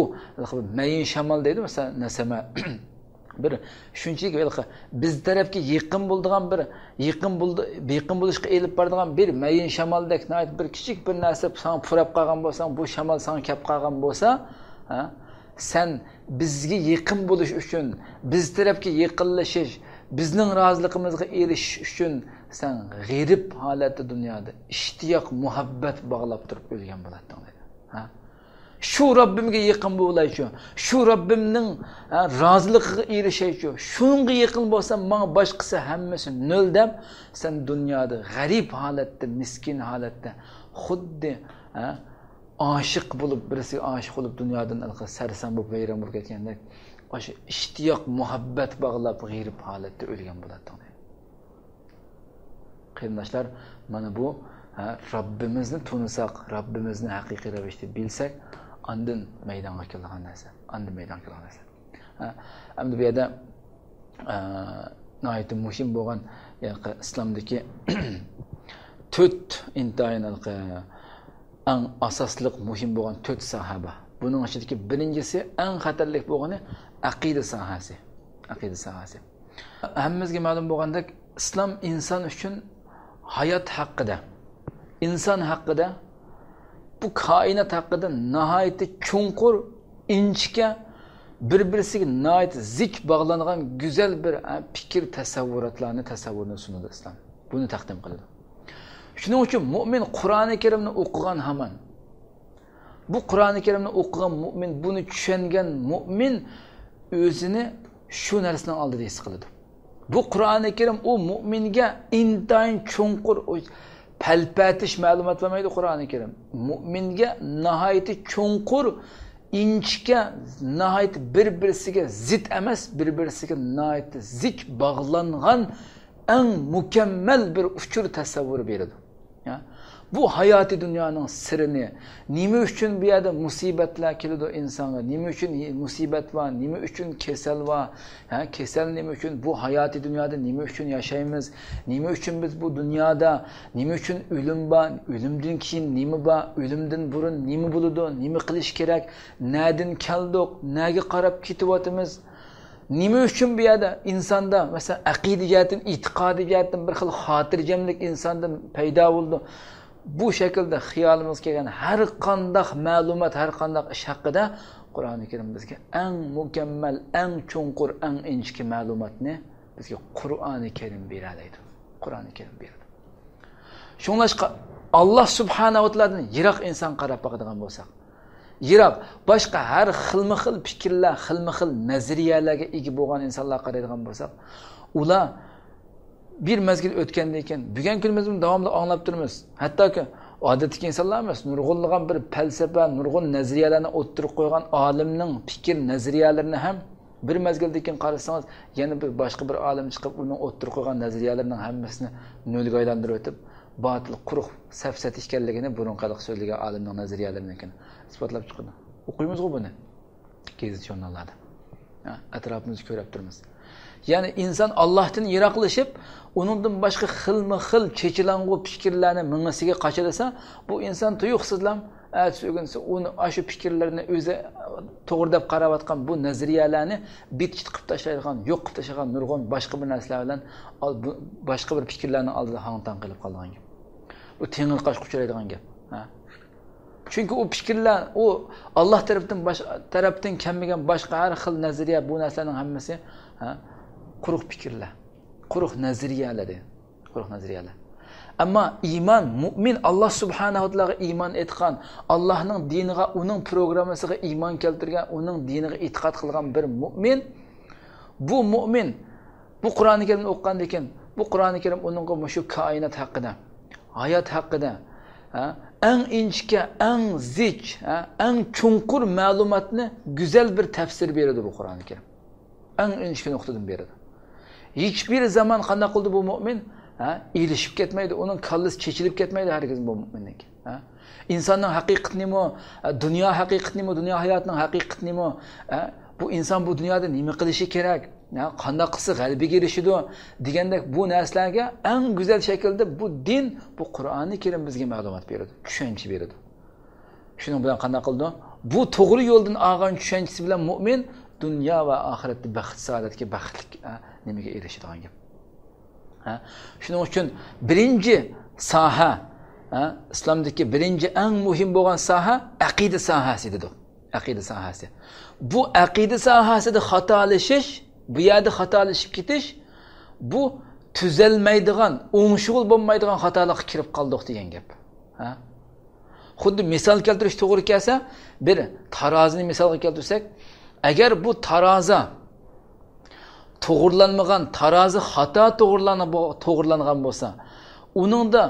مەيىن شامال دەيدۇ، مەسىلەن، نەسەمە. بىر شۇنچىلىك ھېلىقى بىز تەرەپكە يېقىن بولىدىغان بىر، يېقىن بولدى، يېقىن بولۇشقا ئېلىپ بارىدىغان بىر مەيىن شامالدەك ناھايىتى بىر كىچىك بىر نەرسە ساڭا پۇراپ قالغان بولسا، بۇ شامال ساڭا كەپ قالغان بولسا، ھە، سەن بىزگە يېقىن بولۇش ئۈچۈن، بىز تەرەپكە يېقىنلىشىش، بىزنىڭ رازىلىقىمىزغا ئېرىشىش ئۈچۈن سەن غېرىب ھالەتتە دۇنيادا ئىشتىياق، مۇھەببەت باغلاپ تۇرۇپ ئۆلگەن بولاتتىڭ دېدى. ھە؟ شۇ رەببىمگە يېقىن بولايچۇ، شۇ رەببىمنىڭ، ھە، رازىلىقىغا ئېرىشەيچۇ، شۇنىڭغا يېقىن بولسام، ماڭا باشقىسى ھەممىسى نۆل دەپ، سەن دۇنيادا غەرىب ھالەتتە، مىسكىن ھالەتتە، خۇددى، ھە، ئاشىق بولۇپ، بىرسىگە ئاشىق بولۇپ، دۇنيادىن ھېلىقى سەرسان بولۇپ، ۋەيران بولۇپ كەتكەندەك، ئاشۇ ئىشتىياق، مۇھەببەت باغلاپ، غېرىب ھالەتتە ئۆلگەن بولاتتىڭ دەيدۇ. قېرىنداشلار، مانا بۇ، ھە، رەببىمىزنى تونۇساق، رەببىمىزنى ھەقىقىي رەۋىشتە بىلسەك، ئاندىن مەيدانغا كېلىدىغان نەرسە. ئاندىن مەيدانغا كېلىدىغان نەرسە. ھە، ئەمدى بۇ يەردە، ئە، ناھايىتى مۇھىم بولغان، يەنى ئىسلامدىكى تۆت ئىنتايىن ھېلىقى ئەڭ ئاساسلىق مۇھىم بولغان تۆت ساھە بار. بۇنىڭ ئىچىدىكى بىرىنچىسى، ئەڭ خەتەرلىك بولغىنى ئەقىدە ساھەسى. ئەقىدە ساھەسى. ھەممىمىزگە مەلۇم بولغاندەك، ئىسلام ئىنسان ئۈچۈن ھايات ھەققىدە، ئىنسان ھەققىدە، بۇ كائىنات ھەققىدە ناھايىتى چوڭقۇر، ئىنچىكە، بىر-بىرسىگە ناھايىتى زىچ باغلانغان گۈزەل بىر، ئە، پىكىر تەسەۋۋۇراتلارنى، تەسەۋۋۇرنى سۇنىدۇ ئىسلام. بۇنى تەقدىم قىلىدۇ. شۇنىڭ ئۈچۈن مۆمىن قۇرئانى كەرىمنى ئوقۇغان ھامان، بۇ قۇرئانى كەرىمنى ئوقۇغان مۆمىن، بۇنى چۈشەنگەن مۆمىن ئۆزىنى شۇ نەرسىنىڭ ئالدىدا ھېس قىلىدۇ. بۇ قۇرئانى كەرىم ئۇ مۆمىنگە ئىنتايىن چوڭقۇر، ئۇ پەلپەتىش مەلۇمات بەرمەيدۇ قۇرئانى كەرىم. مۆمىنگە ناھايىتى چوڭقۇر، ئىنچىكە، ناھايىتى بىر-بىرسىگە زىت ئەمەس، بىر-بىرسىگە ناھايىتى زىچ باغلانغان ئەڭ مۇكەممەل بىر ئۇچۇر تەسەۋۋۇرى بېرىدۇ. يا، بۇ ھاياتىي دۇنيانىڭ سىرىنى، نېمە ئۈچۈن بۇ يەردە مۇسىبەتلەر كېلىدۇ ئىنسانغا، نېمە ئۈچۈن مۇسىبەت بار، نېمە ئۈچۈن كېسەل بار، ھە، كېسەل نېمە ئۈچۈن، بۇ ھاياتىي دۇنيادا نېمە ئۈچۈن ياشايمىز، نېمە ئۈچۈن بىز بۇ دۇنيادا، نېمە ئۈچۈن ئۆلۈم بار، ئۆلۈمدىن كېيىن نېمە بار، ئۆلۈمدىن بۇرۇن نېمە بولىدۇ، نېمە قىلىش كېرەك، نەدىن كەلدۇق، نەگە قاراپ كېتىۋاتىمىز، نېمە ئۈچۈن بۇ يەردە ئىنساندا، مەسىلەن، ئەقىدە جەھەتتىن، ئېتىقادىي جەھەتتىن بىر خىل خاتىرجەملىك ئىنساندا پەيدا بولىدۇ؟ بۇ شەكىلدە خىيالىمىزغا كەلگەن ھەر قانداق مەلۇمات، ھەر قانداق ئىش ھەققىدە قۇرئانى كەرىم بىزگە ئەڭ مۇكەممەل، ئەڭ چوڭقۇر، ئەڭ ئىنچىكە مەلۇماتنى بىزگە قۇرئانى كەرىم بېرەلەيدۇ. قۇرئانى كەرىم بېرىدۇ. شۇڭلاشقا، ئاللاھ سۇبھانەھۇ ۋە تائالادىن يىراق ئىنسان قاراپ باقىدىغان بولساق، يىراق، باشقا ھەر خىلمۇ خىل پىكىرلەر، خىلمۇ خىل نەزەرىيەلەرگە ئىگە بولغان ئىنسانلارغا قارايدىغان بولساق، ئۇلار بىر مەزگىل ئۆتكەندىن كېيىن، بۈگۈنكى كۈنىمىزدىمۇ داۋاملىق ئاڭلاپ تۇرىمىز. ھەتتاكى ئادەتتىكى ئىنسانلار ئەمەس، نۇرغۇنلىغان بىر پەلسەپە، نۇرغۇن نەزەرىيەلەرنى ئوتتۇرىغا قويغان ئالىمنىڭ پىكىر نەزەرىيەلىرىنى ھەم بىر مەزگىلدىن كېيىن قارىسىڭىز، يەنە بىر باشقا بىر ئالىم چىقىپ، ئۇنىڭ ئوتتۇرىغا قويغان نەزەرىيەلىرىنىڭ ھەممىسىنى نۆلگە ئايلاندۇرۇۋېتىپ، باتىل، قۇرۇق سەپسەتە ئىكەنلىكىنى، بۇرۇنقى ھېلىقى سۆزلىگەن ئالىمنىڭ نەزەرىيەلىرىنىڭكىنى ئىسپاتلاپ چىقىدۇ. ئوقۇيمىزغۇ بۇنى گېزىت-ژۇرناللاردا. ھە، ئەتراپىمىزدا كۆرۈپ تۇرىمىز. يەنى ئىنسان ئاللاھتىن يىراقلىشىپ، ئۇنىڭدىن باشقا خىلمۇ خىل چېچىلاڭغۇ پىكىرلەرنى مېڭىسىگە قاچىلىسا، بۇ ئىنسان تۇيۇقسىزلا ئەتىسى ئۆگۈنسە، ئۇنى، ئاشۇ پىكىرلىرىنى ئۆزى توغرا دەپ قاراۋاتقان بۇ نەزەرىيەلەرنى بىت-چىت قىلىپ تاشلايدىغان، يوق قىلىپ تاشلىغان نۇرغۇن باشقا بىر نەرسىلەر بىلەن، ئال-، بۇ، باشقا بىر پىكىرلەرنىڭ ئالدىدا ھاڭ-تاڭ قېلىپ قالىدىغان گەپ. بۇ تېڭىرقاشقا ئۇچرايدىغان گەپ. ھە. چۈنكى ئۇ پىكىرلەر، ئۇ ئاللاھ تەرەپتىن باش-، تەرەپتىن كەلمىگەن باشقا ھەر خىل نەزەرىيە، بۇ نەرسىلەرنىڭ ھەممىسى، ھە، قۇرۇق پىكىرلەر، قۇرۇق نەزەرىيەلەر دېگەن. قۇرۇق نەزەرىيەلەر. ئەمما ئىمان، مۆمىن، ئاللاھ سۇبھانەھۇ ۋە تائالاغا ئىمان ئېيتقان، ئاللاھنىڭ دىنىغا، ئۇنىڭ پروگراممىسىغا ئىمان كەلتۈرگەن، ئۇنىڭ دىنىغا ئېتىقاد قىلغان بىر مۆمىن، بۇ مۆمىن، بۇ قۇرئانى كەرىمنى ئوقۇغاندىن كېيىن، بۇ قۇرئانى كەرىم ئۇنىڭغا مۇشۇ كائىنات ھەققىدە، ھايات ھەققىدە، ھە، ئەڭ ئىنچىكە، ئەڭ زىچ، ھە، ئەڭ چوڭقۇر مەلۇماتنى گۈزەل بىر تەپسىر بېرىدۇ بۇ قۇرئانى كەرىم. ئەڭ ئىنچىكە نۇقتىدىن بېرىدۇ. ھېچبىر زامان قانداق قىلدى بۇ مۆمىن؟ ھە، ئېلىشىپ كەتمەيدۇ، ئۇنىڭ كاللىسى چېچىلىپ كەتمەيدۇ ھەرگىز بۇ مۆمىننىڭكى. ھە؟ ئىنساننىڭ ھەقىقىتىنىمۇ، دۇنيا ھەقىقىتىنىمۇ، دۇنيا ھاياتىنىڭ ھەقىقىتىنىمۇ، بۇ ئىنسان بۇ دۇنيادا نېمە قىلىشى كېرەك، قانداق قىلسا غەلىبىگە ئېرىشىدۇ دېگەندەك بۇ نەرسىلەرگە ئەڭ گۈزەل شەكىلدە بۇ دىن، بۇ قۇرئانى كەرىم بىزگە مەلۇمات بېرىدۇ، چۈشەنچە بېرىدۇ. شۇنىڭ بىلەن قانداق قىلىدۇ؟ بۇ توغرا يولدىن ئالغان چۈشەنچىسى بىلەن مۇئمىن دۇنيا ۋە ئاخىرەتتە بەخت سائادەتكە، بەختلىك، ئە، نېمىگە ئېرىشىدىغان گەپ. ھە؟ شۇنىڭ ئۈچۈن بىرىنچى ساھە، ھە؟ ئىسلامدىكى بىرىنچى ئەڭ مۇھىم بولغان ساھە ئەقىدە ساھەسى دېدۇق. ئەقىدە ساھەسى. بۇ ئەقىدە ساھەسىدە خاتالىشىش، بۇ يەردە خاتالىشىپ كېتىش، بۇ تۈزەلمەيدىغان، ئوڭشىغىلى بولمايدىغان خاتالىققا كىرىپ قالدۇق دېگەن گەپ. ھە؟ خۇددى مىسال كەلتۈرۈش توغرا كەلسە، بىر تارازىنى مىسالغا كەلتۈرسەك، ئەگەر بۇ تارازا توغرىلانمىغان، تارازا خاتا توغرىلان-، توغرىلانغان بولسا، ئۇنىڭدا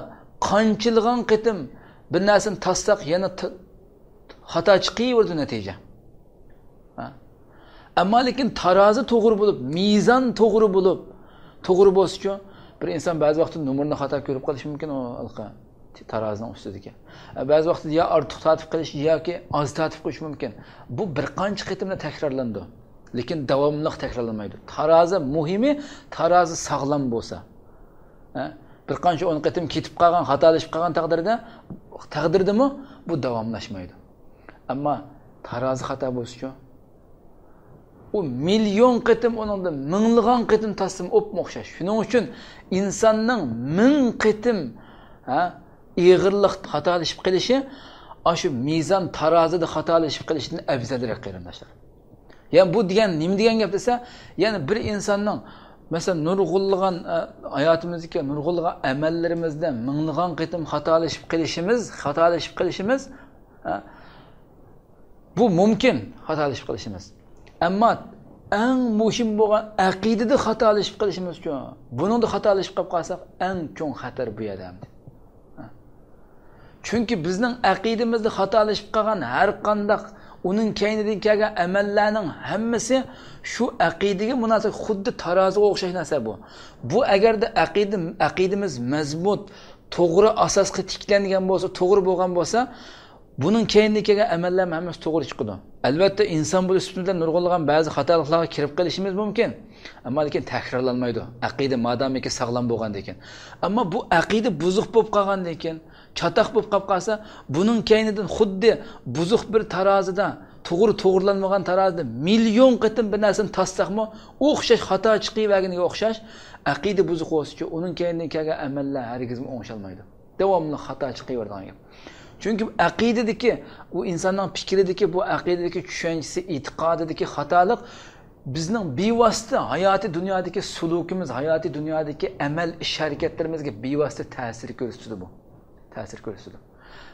قانچىلىغان قېتىم بىر نەرسىنى تاسساق، يەنە ت-، خاتا چىقىۋېرىدۇ نەتىجە. ھە؟ ئەمما لېكىن تارازا توغرا بولۇپ، مىزان توغرا بولۇپ، توغرا بولسىچۇ، بىر ئىنسان بەزى ۋاقىتتا نومۇرنى خاتا كۆرۈپ قېلىشى مۇمكىن، ئۇ ھېلىقى تارازىنىڭ ئۈستىدىكى. بەزى ۋاقىتتا يا ئارتۇق تارتىپ قېلىش ياكى ئاز تارتىپ قويۇش مۇمكىن. بۇ بىر قانچە قېتىملا تەكرارلىنىدۇ. لېكىن داۋاملىق تەكرارلانمايدۇ. تارازا مۇھىمى، تارازا ساغلام بولسا. ھە؟ بىر قانچە ئون قېتىم كېتىپ قالغان، خاتالىشىپ قالغان تەقدىردە، تەقدىردىمۇ بۇ داۋاملاشمايدۇ. ئەمما تارازا خاتا بولسىچۇ؟ ئۇ مىليون قېتىم، ئۇنىڭدا مىڭلىغان قېتىم تاسسىمۇ ئوپمۇ ئوخشاش. شۇنىڭ ئۈچۈن ئىنساننىڭ مىڭ قېتىم، ھە، ئېغىرلىق خاتالىشىپ قېلىشى ئاشۇ مىزان تارازىدا خاتالىشىپ قېلىشتىن ئەۋزەلرەك، قېرىنداشلار. يەنى بۇ دېگەن نېمە دېگەن گەپ دېسە، يەنى بىر ئىنساننىڭ، مەسىلەن، نۇرغۇنلىغان، ئە، ھاياتىمىزدىكى نۇرغۇنلىغان ئەمەللىرىمىزدە مىڭلىغان قېتىم خاتالىشىپ قېلىشىمىز، خاتالىشىپ قېلىشىمىز، ئە، بۇ مۇمكىن، خاتالىشىپ قېلىشىمىز. ئەمما ئەڭ مۇھىم بولغان ئەقىدىدە خاتالىشىپ قېلىشىمىزچۇ؟ بۇنىڭدا خاتالىشىپ قېلىپ قالساق، ئەڭ چوڭ خەتەر بۇ يەردە ئەمدى. چۈنكى بىزنىڭ ئەقىدىمىزدە خاتالىشىپ قالغان ھەر قانداق ئۇنىڭ كەينىدىن كەلگەن ئەمەللەرنىڭ ھەممىسى شۇ ئەقىدىگە مۇناسىۋەتلىك، خۇددى تارازىغا ئوخشاش نەرسە بۇ. بۇ ئەگەردە ئەقىدە، ئەقىدىمىز مەزمۇت، توغرا ئاساسقا تىكلەنگەن بولسا، توغرا بولغان بولسا، بۇنىڭ كەينىدىن كەلگەن ئەمەللەرمۇ ھەممىسى توغرا چىقىدۇ. ئەلۋەتتە، ئىنسان بولۇش سۈپىتىمىزدە نۇرغۇنلىغان بەزى خاتالىقلارغا كىرىپ قېلىشىمىز مۇمكىن. ئەمما لېكىن تەكرارلانمايدۇ. ئەقىدە مادامىكى ساغلام بولغاندىن كېيىن. ئەمما بۇ ئەقىدە بۇزۇق بولۇپ قالغاندىن كېيىن، چاتاق بولۇپ قاپ قالسا، بۇنىڭ كەينىدىن خۇددى بۇزۇق بىر تارازىدا، توغرا توغرىلانمىغان تارازىدا مىليون قېتىم بىر نەرسىنى تاسساقمۇ، ئوخشاش خاتا چىقىۋەرگىنىگە ئوخشاش، ئەقىدە بۇزۇق بولسىچۇ، ئۇنىڭ كەينىدىن كەلگەن ئەمەللەر ھەرگىزمۇ ئوڭشالمايدۇ. داۋاملىق خاتا چىقىۋېرىدىغان گەپ. چۈنكى ئەقىدىدىكى، ئۇ ئىنساننىڭ پىكرىدىكى، بۇ ئەقىدىدىكى چۈشەنچىسى، ئېتىقادىدىكى خاتالىق بىزنىڭ بىۋاسىتە ھاياتىي دۇنيادىكى سۇلۇكىمىز، ھاياتىي دۇنيادىكى ئەمەل ئىش ھەرىكەتلىرىمىزگە بىۋاسىتە تەسىر كۆرسىتىدۇ بۇ. تەسىر كۆرسىتىدۇ.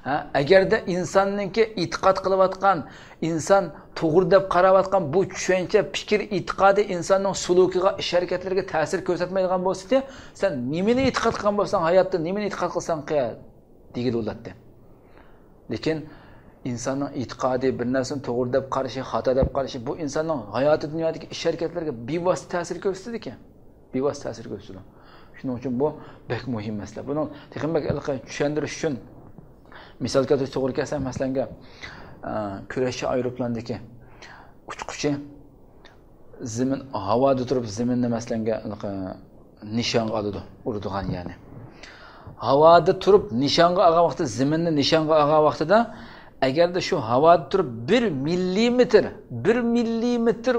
ھە، ئەگەردە ئىنساننىڭكى ئېتىقاد قىلىۋاتقان، ئىنسان توغرا دەپ قاراۋاتقان بۇ چۈشەنچە، پىكىر، ئېتىقادى ئىنساننىڭ سۇلۇكىغا، ئىش ھەرىكەتلىرىگە تەسىر كۆرسەتمەيدىغان بولسىتى، سەن نېمىنى ئېتىقاد قىلغان بولساڭ ھاياتتا، نېمىنى ئېتىقاد قىلساڭ قىل، دېگىلى بولاتتى. لېكىن ئىنساننىڭ ئېتىقادى، بىر نەرسىنى توغرا دەپ قارىشى، خاتا دەپ قارىشى، بۇ ئىنساننىڭ ھاياتىي دۇنيادىكى ئىش ھەرىكەتلىرىگە بىۋاسىتە تەسىر كۆرسىتىدىكەن. بىۋاسىتە تەسىر كۆرسىتىدۇ. شۇنىڭ ئۈچۈن بۇ بەك مۇھىم مەسىلە. بۇنىڭ تېخىمۇ بەك ئېنىق چۈشەندۈرۈش ئۈچۈن مىسال كەلتۈرۈش توغرا كەلسە، مەسىلەنگە، ئە، كۈرەشچى ئايروپىلاندىكى ئۇچقۇچى زېمىن، ھاۋادا تۇرۇپ زېمىننى، مەسىلەنگە، ئېنىق نىشانغا ئالىدۇ، ئۇرىدىغان يەرنى. ھاۋادا تۇرۇپ نىشانغا ئالغان ۋاقتىدا، زېمىننى نىشانغا ئالغان ۋاقتىدا، ئەگەردە شۇ ھاۋادا تۇرۇپ بىر مىللىمېتىر، بىر مىللىمېتىر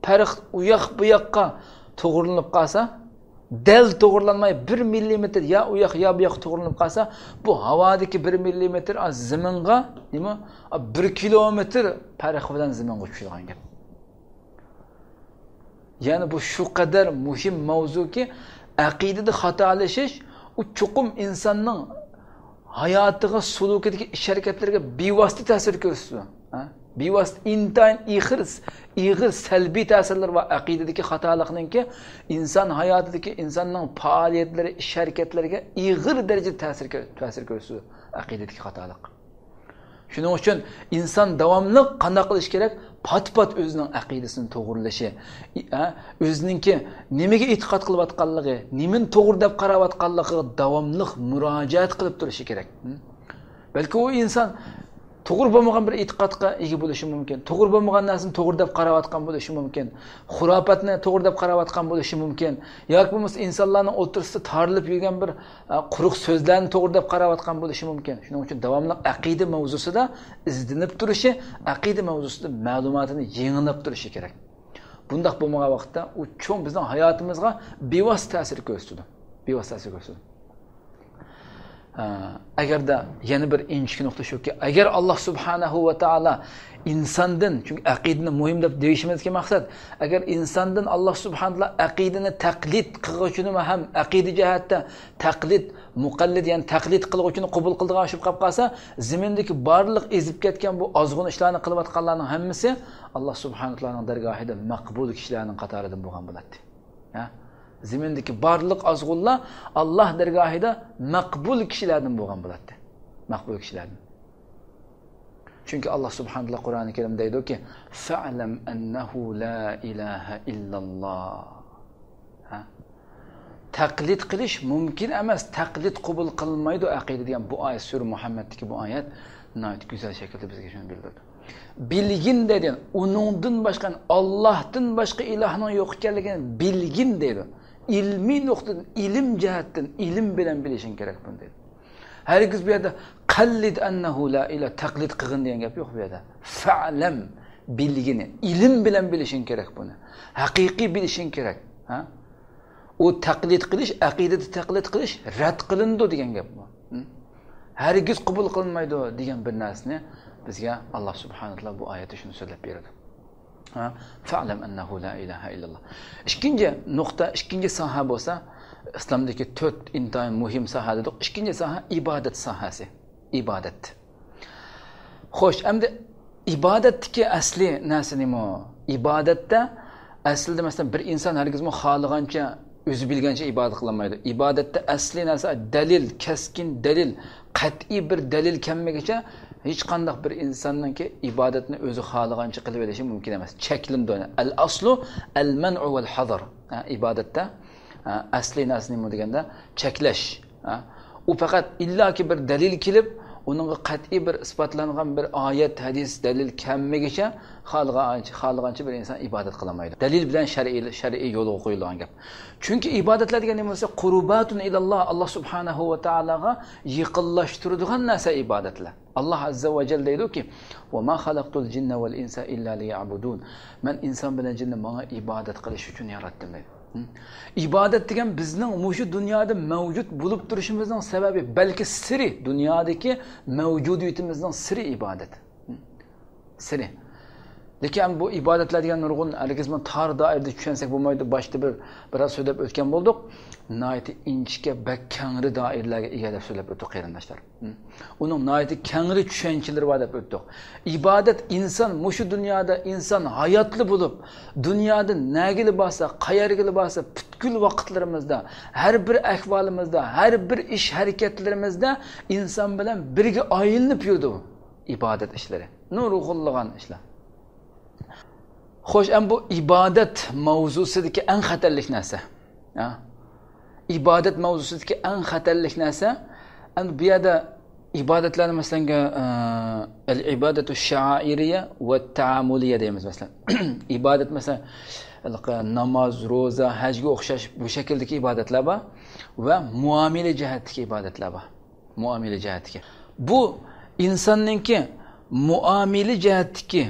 پەرق ئۇ ياق بۇ ياققا توغرىلىنىپ قالسا، دەل توغرىلانماي، بىر مىللىمېتىر يا ئۇ ياق، يا بۇ ياققا توغرىلىنىپ قالسا، بۇ ھاۋادىكى بىر مىللىمېتىر، ئا، زېمىنغا، نېمە، ئا، بىر كىلومېتىر پەرق بىلەن زېمىنغا چۈشىدىغان گەپ. يەنى بۇ شۇ قەدەر مۇھىم ماۋزۇكى، ئەقىدىدە خاتالىشىش، ئۇ چوقۇم ئىنساننىڭ ھاياتىغا، سۇلۇكىدىكى ئىش ھەرىكەتلىرىگە بىۋاسىتە تەسىر كۆرسىتىدۇ. ھە؟ بىۋاسىتە ئىنتايىن ئېغىر، ئېغىر سەلبىي تەسىرلىرى بار ئەقىدىدىكى خاتالىقنىڭكى، ئىنسان ھاياتىدىكى، ئىنساننىڭ پائالىيەتلىرى، ئىش ھەرىكەتلىرىگە ئېغىر دەرىجىدە تەسىر كۆ-، تەسىر كۆرسىتىدۇ ئەقىدىدىكى خاتالىق. شۇنىڭ ئۈچۈن ئىنسان داۋاملىق قانداق قىلىشى كېرەك؟ پات-پات ئۆزىنىڭ ئەقىدىسىنى توغرىلىشى، ئى-، ئە، ئۆزىنىڭكى نېمىگە ئېتىقاد قىلىۋاتقانلىقى، نېمىنى توغرا دەپ قاراۋاتقانلىقىغا داۋاملىق مۇراجىئەت قىلىپ تۇرۇشى كېرەك. ھە؟ بەلكى ئۇ ئىنسان توغرا بولمىغان بىر ئېتىقادقا ئىگە بولۇشى مۇمكىن. توغرا بولمىغان نەرسىنى توغرا دەپ قاراۋاتقان بولۇشى مۇمكىن. خۇراپاتنى توغرا دەپ قاراۋاتقان بولۇشى مۇمكىن. ياكى بولمىسا ئىنسانلارنىڭ ئوتتۇرىسىدا تارىلىپ يۈرگەن بىر، ئە، قۇرۇق سۆزلەرنى توغرا دەپ قاراۋاتقان بولۇشى مۇمكىن. شۇنىڭ ئۈچۈن داۋاملىق ئەقىدە مەۋزۇسىدا ئىزدىنىپ تۇرۇشى، ئەقىدە مەۋزۇسىدا مەلۇماتىنى يېڭىلاپ تۇرۇشى كېرەك. بۇنداق بولمىغان ۋاقىتتا ئۇ چوڭ بىزنىڭ ھاياتىمىزغا بىۋاسىتە تەسىر كۆرسىتىدۇ. بىۋاسىتە تەسىر كۆرسىتىدۇ. ئە، ئەگەردە يەنە بىر ئىنچىكە نۇقتا شۇكى، ئەگەر ئاللا سۇبھانەھۇ ۋە تائالا ئىنساندىن، چۈنكى ئەقىدىنى مۇھىم دەپ دېيىشىمىزدىكى مەقسەت، ئەگەر ئىنساندىن ئاللا سۇبھانەھۇ ۋە تائالا ئەقىدىنى تەقلىد قىلغۇچىنىمۇ ھەم ئەقىدە جەھەتتە تەقلىد، مۇقەللىد، يەنى تەقلىد قىلغۇچىنى قوبۇل قىلىدىغان ئىش بولۇپ قاپ قالسا، زېمىندىكى بارلىق ئېزىپ كەتكەن بۇ ئازغۇن ئىشلارنى قىلىۋاتقانلارنىڭ ھەممىسى ئاللا سۇبھانەھۇ ۋە تائالانىڭ دەرگاھىدا مەقبۇل كىشىلەرنىڭ قاتارىدىن بولغان بولاتتى. ھە؟ زېمىندىكى بارلىق ئازغۇنلار ئاللا دەرگاھىدا مەقبۇل كىشىلەردىن بولغان بولاتتى. مەقبۇل كىشىلەردىن. چۈنكى ئاللا سۇبھانەھۇ ۋە تائالا قۇرئانى كەرىمدە دەيدۇكى، فەئلەم ئەننەھۇ لا ئىلاھە ئىللاللا. ھە؟ تەقلىد قىلىش مۇمكىن ئەمەس، تەقلىد قوبۇل قىلىنمايدۇ ئەقىدە دېگەن بۇ ئايەت، سۈرە مۇھەممەدتىكى بۇ ئايەت ناھايىتى گۈزەل شەكىلدە بىزگە شۇنى بىلدۈرىدۇ. بىلگىن دەيدۇ، ئۇنىڭدىن باشقا، ئاللاھتىن باشقا ئىلاھنىڭ يوق ئىكەنلىكىنى بىلگىن دەيدۇ. ئىلمىي نۇقتىدىن، ئىلىم جەھەتتىن، ئىلىم بىلەن بىلىشىڭ كېرەك بۇنى دەيدۇ. ھەرگىز بۇ يەردە قەللىد ئەننەھۇ لا ئىلاھ، تەقلىد قىلغىن دېگەن گەپ يوق بۇ يەردە. فەلەم، بىلگىنى، ئىلىم بىلەن بىلىشىڭ كېرەك بۇنى. ھەقىقىي بىلىشىڭ كېرەك. ھە؟ ئۇ تەقلىد قىلىش، ئەقىدىدە تەقلىد قىلىش رەت قىلىنىدۇ دېگەن گەپ بۇ. ھە؟ ھەرگىز قوبۇل قىلىنمايدۇ دېگەن بىر نەرسىنى بىزگە ئاللا سۇبھانەھۇ ۋە تائالا بۇ ئايەتتە شۇنى سۆزلەپ بېرىدۇ. ھە؟ فەلەم ئەننەھۇ لا ئىلاھە ئىللاللا. ئىككىنچى نۇقتا، ئىككىنچى ساھە بولسا، ئىسلامدىكى تۆت ئىنتايىن مۇھىم ساھە دېدۇق. ئىككىنچى ساھە ئىبادەت ساھەسى. ئىبادەت. خوش، ئەمدى ئىبادەتتىكى ئەسلى نەرسە نېمە؟ ئىبادەتتە ئەسلىدە، مەسىلەن، بىر ئىنسان ھەرگىزمۇ خالىغانچە، ئۆزى بىلگەنچە ئىبادەت قىلالمايدۇ. ئىبادەتتە ئەسلى نەرسە دەلىل، كەسكىن دەلىل، قەتئىي بىر دەلىل كەلمىگىچە ھېچقانداق بىر ئىنساننىڭكى ئىبادەتنى ئۆزى خالىغانچە قىلىۋېلىشى مۇمكىن ئەمەس. چەكلىنىدۇ. ئەل ئەسلۇ ئەل مەنئۇ ۋەل ھەزەر. ھە، ئىبادەتتە، ھە، ئەسلى نەرسە نېمە دېگەندە، چەكلەش. ھە. ئۇ پەقەت ئىللاكى بىر دەلىل كېلىپ، ئۇنىڭغا قەتئىي بىر ئىسپاتلانغان بىر ئايەت، ھەدىس، دەلىل كەلمىگىچە خالىغانچە، خالىغانچە بىر ئىنسان ئىبادەت قىلالمايدۇ. دەلىل بىلەن شەرئىي، شەرئىي يولغا قويۇلغان گەپ. چۈنكى ئىبادەتلەر دېگەن نېمە بولسا، قۇرباتۇن ئىلاللا، ئاللا سۇبھانەھۇ ۋە تائالاغا يېقىنلاشتۇرىدىغان نەرسە ئىبادەتلەر. ئاللا ئەززە ۋە جەل دەيدۇكى، ۋەما خەلەقتۇل جىننە ۋەل ئىنسە ئىللا لىيەبۇدۇن. مەن ئىنسان بىلەن جىننى ماڭا ئىبادەت قىلىش ئۈچۈن ياراتتىم دەيدۇ. ھە؟ ئىبادەت دېگەن بىزنىڭ مۇشۇ دۇنيادا مەۋجۇت بولۇپ تۇرۇشىمىزنىڭ سەۋەبى، بەلكى سىرى، دۇنيادىكى مەۋجۇدىيىتىمىزنىڭ سىرى ئىبادەت. ھە؟ سىرى. لېكىن بۇ ئىبادەتلەر دېگەن نۇرغۇن، ھەرگىزمۇ تار دائىرىدە چۈشەنسەك بولمايدۇ. باشتا بىر، بىراز سۆزلەپ ئۆتكەن بولدۇق. ناھايىتى ئىنچىكە، بەك كەڭرى دائىرىلەرگە ئىگە دەپ سۆزلەپ ئۆتتۇق، قېرىنداشلار. ھە؟ ئۇنىڭ ناھايىتى كەڭرى چۈشەنچىلىرى بار دەپ ئۆتتۇق. ئىبادەت ئىنسان مۇشۇ دۇنيادا ئىنسان ھاياتلا بولۇپ، دۇنيادا نەگىلا بارسا، قەيەرگىلا بارسا، پۈتكۈل ۋاقىتلىرىمىزدا، ھەر بىر ئەھۋالىمىزدا، ھەر بىر ئىش ھەرىكەتلىرىمىزدە ئىنسان بىلەن بىرگە ئايلىنىپ يۈرىدۇ بۇ ئىبادەت ئىشلىرى. نۇرغۇنلىغان ئىشلار. خوش، ئەمدى بۇ ئىبادەت ماۋزۇسىدىكى ئەڭ خەتەرلىك نەرسە. ھە؟ ئىبادەت ماۋزۇسىدىكى ئەڭ خەتەرلىك نەرسە، ئەمدى بۇ يەردە ئىبادەتلەرنى، مەسىلەن، ئە، ئەل ئىبادەتۇ شائىرىيە ۋە تائامۇلىيە دەيمىز، مەسىلەن. ئىبادەت، مەسىلەن، ناماز، روزا، ھەجگە ئوخشاش بۇ شەكىلدىكى ئىبادەتلەر بار ۋە مۇئامىلە جەھەتتىكى ئىبادەتلەر بار. مۇئامىلە جەھەتتىكى. بۇ ئىنساننىڭكى مۇئامىلە جەھەتتىكى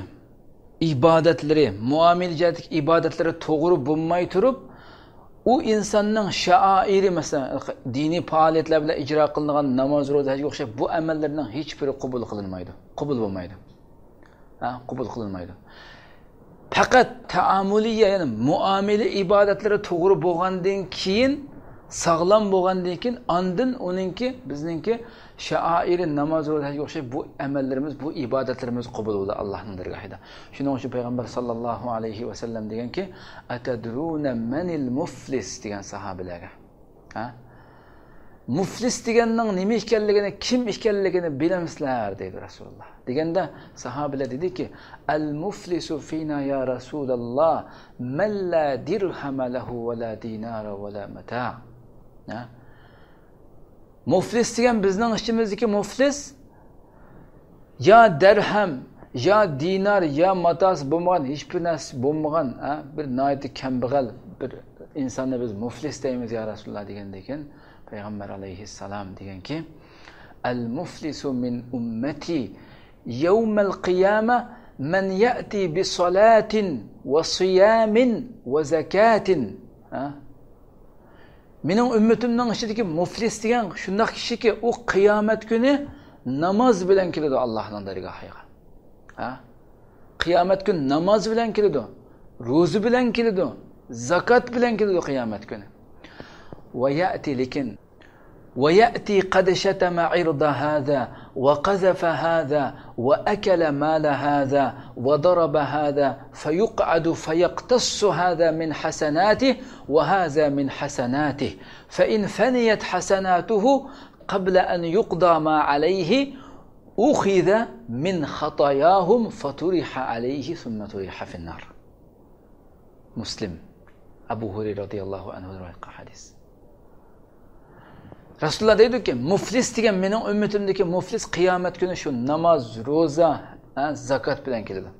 ئىبادەتلىرى، مۇئامىلە جەھەتتىكى ئىبادەتلىرى توغرا بولماي تۇرۇپ، ئۇ ئىنساننىڭ شائىرى، مەسىلەن، دىنىي پائالىيەتلەر بىلەن ئىجرا قىلىنغان ناماز، روزا، ھەجگە ئوخشاش بۇ ئەمەللىرىنىڭ ھېچبىرى قوبۇل قىلىنمايدۇ. قوبۇل بولمايدۇ. ھە، قوبۇل قىلىنمايدۇ. پەقەت تائامۇلىيە، يەنى مۇئامىلە ئىبادەتلىرى توغرا بولغاندىن كېيىن، ساغلام بولغاندىن كېيىن، ئاندىن ئۇنىڭكى، بىزنىڭكى شائىرى ناماز، روزا، ھەجگە ئوخشاش بۇ ئەمەللىرىمىز، بۇ ئىبادەتلىرىمىز قوبۇل بولىدۇ ئاللانىڭ دەرگاھىدا. شۇنىڭ ئۈچۈن پەيغەمبەر ساللاللاھۇ ئەلەيھى ۋەسەللەم دېگەنكى، ئەتەدرۇنە مەنىل مۇفلىس دېگەن ساھابىلەرگە. ھە؟ مۇفلىس دېگەننىڭ نېمە ئىكەنلىكىنى، كىم ئىكەنلىكىنى بىلەمسىلەر؟ دەيدۇ رەسۇلۇللا. دېگەندە ساھابىلەر دېدىكى، ئەل مۇفلىسۇ فىنا يا رەسۇلاللا، مەن لا دىرھەمە لەھۇ ۋە لا دىنارە ۋە لا مەتاع. ھە؟ مۇفلىس دېگەن بىزنىڭ ئىچىمىزدىكى مۇفلىس، يا دەرھەم، يا دىنار، يا ماتاسى بولمىغان، ھېچبىر نەرسىسى بولمىغان، ھە، بىر ناھايىتى كەمبەغەل بىر ئىنساننى بىز مۇفلىس دەيمىز يا رەسۇلاللا دېگەندىن كېيىن پەيغەمبەر ئەلەيھىسسالام دېگەنكى، المفلس من أمتي يوم القيامة من يأتي بصلاة وصيام وزكاة. ھە؟ مېنىڭ ئۈممىتىمنىڭ ئىچىدىكى مۇفلىس دېگەن شۇنداق كىشىكى، ئۇ قىيامەت كۈنى ناماز بىلەن كېلىدۇ ئاللاھنىڭ دەرگاھىغا. ھە؟ قىيامەت كۈنى ناماز بىلەن كېلىدۇ، روزا بىلەن كېلىدۇ، زاكات بىلەن كېلىدۇ قىيامەت كۈنى. ويأتي، لېكىن، ويأتي قد شتم عرض هذا وقذف هذا وأكل مال هذا وضرب هذا فيقعد فيقتص هذا من حسناته وهذا من حسناته، فإن فنيت حسناته قبل أن يقضى ما عليه أخذ من خطاياهم فطرح عليه ثم طرح في النار. مۇسلىم، ئەبۇ ھۇرەيرە رەزىياللاھۇ ئەنھۇدىن رىۋايەت قىلغان ھەدىس. رەسۇلۇللا دەيدۇكى، مۇفلىس دېگەن، مېنىڭ ئۈممىتىمدىكى مۇفلىس قىيامەت كۈنى شۇ ناماز، روزا، ھە، زاكات بىلەن كېلىدۇ.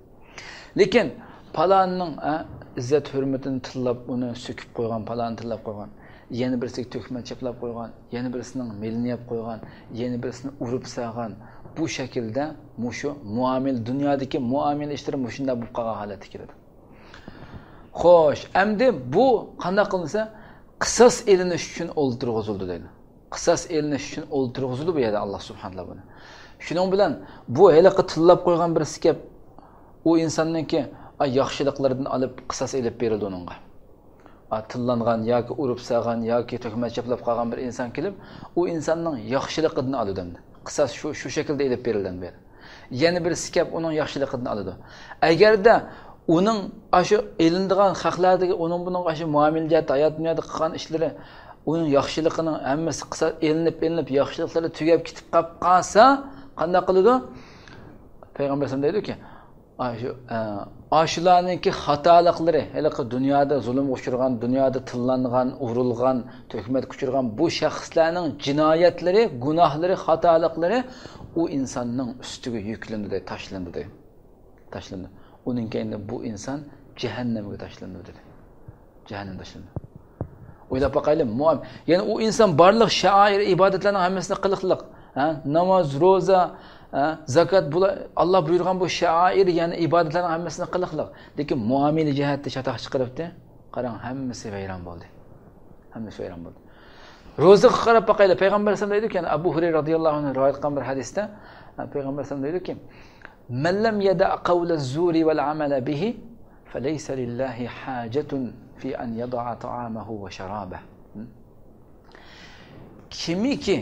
لېكىن پالاننىڭ، ھە، ئىززەت ھۆرمىتىنى تىللاپ، ئۇنى سۆكۈپ قويغان، پالانى تىللاپ قويغان، يەنە بىرسىگە تۆھمەت چاپلاپ قويغان، يەنە بىرسىنىڭ مېلىنى يەپ قويغان، يەنە بىرسىنى ئۇرۇپ سالغان، بۇ شەكىلدە مۇشۇ مۇئامىلە، دۇنيادىكى مۇئامىلە ئىشلىرى مۇشۇنداق بولۇپ قالغان ھالەتتە كېلىدۇ. خوش، ئەمدى بۇ قانداق قىلىنسا، قىساس ئېلىنىش ئۈچۈن ئولتۇرغۇزۇلدى دەيدۇ. قىساس ئېلىنىش ئۈچۈن ئولتۇرغۇزىدۇ بۇ يەردە ئاللا سۇبھانەللا بۇنى. شۇنىڭ بىلەن بۇ ھېلىقى تىللاپ قويغان بىرسى كەپ، ئۇ ئىنساننىڭكى، ئاي، ياخشىلىقلىرىدىن ئېلىپ قىساس ئېلىپ بېرىلدى ئۇنىڭغا. ئا، تىللانغان ياكى ئۇرۇپ سالغان ياكى تۆھمەت چاپلاپ قالغان بىر ئىنسان كېلىپ، ئۇ ئىنساننىڭ ياخشىلىقىدىن ئالىدۇ ئەمدى. قىساس شۇ، شۇ شەكىلدە ئېلىپ بېرىلدى ئەمدى. يەنە بىرسى كەپ ئۇنىڭ ياخشىلىقىدىن ئالىدۇ. ئەگەردە ئۇنىڭ ئاشۇ ئېلىنىدىغان خەقلەردىكى ئۇنىڭ بۇنىڭغا ئاشۇ مۇئامىلە جەھەتتە ھايات دۇنيادا قىلغان ئىشلىرى ئۇنىڭ ياخشىلىقىنىڭ ھەممىسى قىساس ئېلىنىپ، ئېلىنىپ، ياخشىلىقلىرى تۈگەپ كېتىپ قاپ قالسا، قانداق قىلىدۇ؟ پەيغەمبەر ئەلەيھىسسالام دەيدۇكى، ئاشۇ، ئە، ئاشۇلارنىڭكى خاتالىقلىرى، ھېلىقى دۇنيادا زۇلۇمغا ئۇچرىغان، دۇنيادا تىللانغان، ئۇرۇلغان، تۆھمەتكە ئۇچرىغان بۇ شەخسلەرنىڭ جىنايەتلىرى، گۇناھلىرى، خاتالىقلىرى ئۇ ئىنساننىڭ ئۈستىگە يۈكلىنىدۇ، تاشلىنىدۇ. تاشلىنىدۇ. ئۇنىڭ كەينىدە بۇ ئىنسان جەھەننەمگە تاشلىنىدۇ، دېدى. جەھەننەمگە تاشلىنىدۇ. ئويلاپ باقايلى، مۇئام-، يەنى ئۇ ئىنسان بارلىق شائىر ئىبادەتلەرنىڭ ھەممىسىنى قىلىقلىق. ھە؟ ناماز، روزا، ھە؟ زاكات، بۇلار، ئاللا بۇيرۇغان بۇ شائىر، يەنى ئىبادەتلەرنىڭ ھەممىسىنى قىلىقلىق. لېكىن مۇئامىلە جەھەتتە چاتاق چىقىرىپتۇ. قاراڭ، ھەممىسى ۋەيران بولدى. ھەممىسى ۋەيران بولدى. روزىغا قاراپ باقايلى. پەيغەمبەر ئەلەيھىسسالام دەيدۇكى، يەنى ئەبۇ ھۇرەيرە رەزىياللاھۇ ئەنھۇ رىۋايەت قىلغان بىر ھەدىستە، پەيغەمبەر ئەلەيھىسسالام دەيدۇكى، من لم يدع قول الزور والعمل به فليس لله حاجة في أن يدع طعامه وشرابه. كىمكى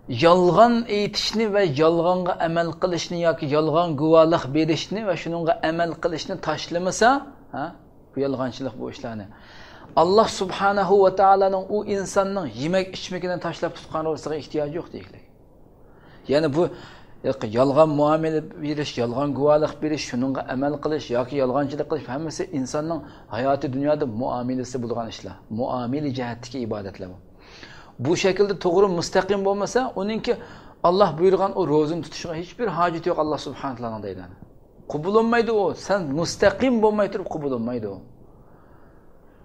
يالغان ئېيتىشنى ۋە يالغانغا ئەمەل قىلىشنى ياكى يالغان گۇۋاھلىق بېرىشنى ۋە شۇنىڭغا ئەمەل قىلىشنى تاشلىمىسا، ھە، بۇ يالغانچىلىق بۇ ئىشلارنى. ئاللا سۇبھانەھۇ ۋە تائالانىڭ ئۇ ئىنساننىڭ يېمەك ئىچمىكىنى تاشلاپ تۇتقان روزىسىغا ئېھتىياجى يوق دېگىلىك. يەنى بۇ يالغان مۇئامىلە بېرىش، يالغان گۇۋاھلىق بېرىش، شۇنىڭغا ئەمەل قىلىش ياكى يالغانچىلىق قىلىش، ھەممىسى ئىنساننىڭ ھاياتىي دۇنيادا مۇئامىلىسى بولغان ئىشلار. مۇئامىلە جەھەتتىكى ئىبادەتلەر بۇ. بۇ شەكىلدە توغرا مۇستەقىم بولمىسا، ئۇنىڭكى ئاللا بۇيرۇغان ئۇ روزىنى تۇتۇشىغا ھېچبىر ھاجىتى يوق ئاللا سۇبھانەھۇ ۋە تائالانىڭ دەيدۇ. قوبۇل بولمايدۇ ئۇ. سەن مۇستەقىم بولماي تۇرۇپ قوبۇل بولمايدۇ.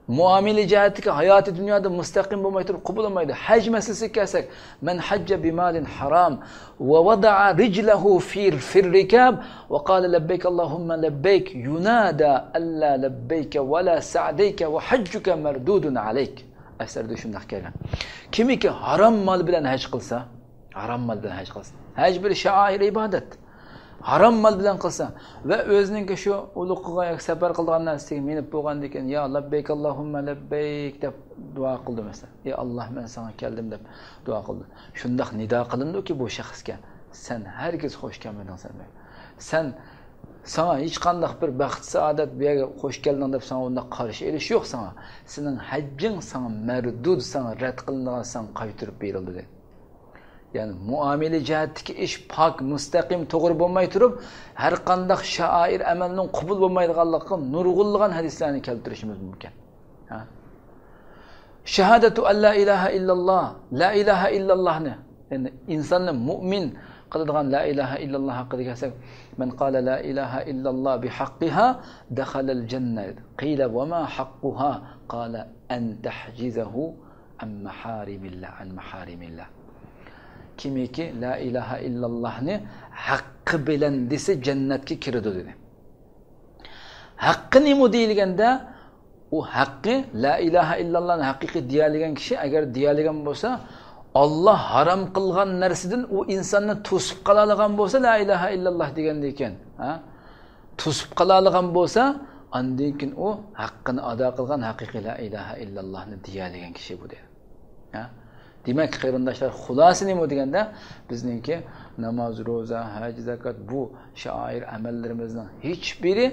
مۇئامىلە جەھەتتىكى ھاياتىي دۇنيادا مۇستەقىم بولماي تۇرۇپ قوبۇل بولمايدۇ. ھەج مەسىلىسىگە كەلسەك، من حج بمال حرام ووضع رجله في، في الركاب وقال لبيك اللهم لبيك ينادى ألا لبيك ولا سعديك وحجك مردود عليك. ئەسەردە شۇنداق كەلگەن. كىمكى ھارام مال بىلەن ھەج قىلسا، ھارام مال بىلەن ھەج قىلسا. ھەج بىر شائىر ئىبادەت. ھارام مال بىلەن قىلسا ۋە ئۆزىنىڭكى شۇ ئۇلۇقىغا ياكى سەپەر قىلىدىغان نەرسىگە مىنىپ بولغاندىن كېيىن، يا لەببەيك ئاللاھۇممە لەببەيك دەپ دۇئا قىلدى مەسىلەن. ئى ئاللاھ، مەن ساڭا كەلدىم دەپ دۇئا قىلدى. شۇنداق نىدا قىلىنىدۇكى بۇ شەخسكە، سەن ھەرگىز خوش كەلمىدىڭ سەن. سەن، ساڭا ھېچقانداق بىر بەخت سائادەت بۇ يەرگە خوش كەلدىڭ دەپ ساڭا ئۇنداق قارشى ئېلىش يوق ساڭا. سېنىڭ ھەججىڭ ساڭا مەردۇد، ساڭا رەت قىلىنىدىغان، ساڭا قايتۇرۇپ بېرىلدى دەيدۇ. يەنى مۇئامىلە جەھەتتىكى ئىش پاك، مۇستەقىم، توغرا بولماي تۇرۇپ، ھەر قانداق شائىر ئەمەلنىڭ قوبۇل بولمايدىغانلىقىغا نۇرغۇنلىغان ھەدىسلەرنى كەلتۈرۈشىمىز مۇمكىن. ھە؟ شاھادەتۇ ئەللا ئىلاھە ئىللاللا، لا ئىلاھە ئىللاللانى، يەنى ئىنساننى مۇئمىن، قىلىدىغان لا ئىلاھە ئىللاللا ھەققىدە كەلسەك، مەن قالە لا ئىلاھە ئىللاللا بىھەققىھا دەخەلەل جەننە. قىلە ۋەما ھەققۇھا؟ قالە ئەن تەھجىزەھۇ ئەن مەھارىمىللا، ئەن مەھارىمىللا. كىمكى لا ئىلاھە ئىللاللاھنى ھەققى بىلەن دېسە، جەننەتكە كىرىدۇ، دېدى. ھەققى نېمە دېيىلگەندە، ئۇ ھەققى، لا ئىلاھە ئىللاللانى ھەقىقىي دېيەلىگەن كىشى ئەگەر دېيەلىگەن بولسا، ئاللا ھارام قىلغان نەرسىدىن ئۇ ئىنساننى توسۇپ قالالىغان بولسا، لا ئىلاھە ئىللاللا دېگەندىكىن، ھە؟ توسۇپ قالالىغان بولسا، ئاندىن كېيىن ئۇ ھەققىنى ئادا قىلغان ھەقىقىي لا ئىلاھە ئىللاللانى دېيەلىگەن كىشى بۇ، دېدى. ھە؟ دېمەك، قېرىنداشلار، خۇلاسە نېمە دېگەندە، بىزنىڭكى ناماز، روزا، ھەج، زاكات، بۇ شائىر ئەمەللىرىمىزنىڭ ھېچبىرى،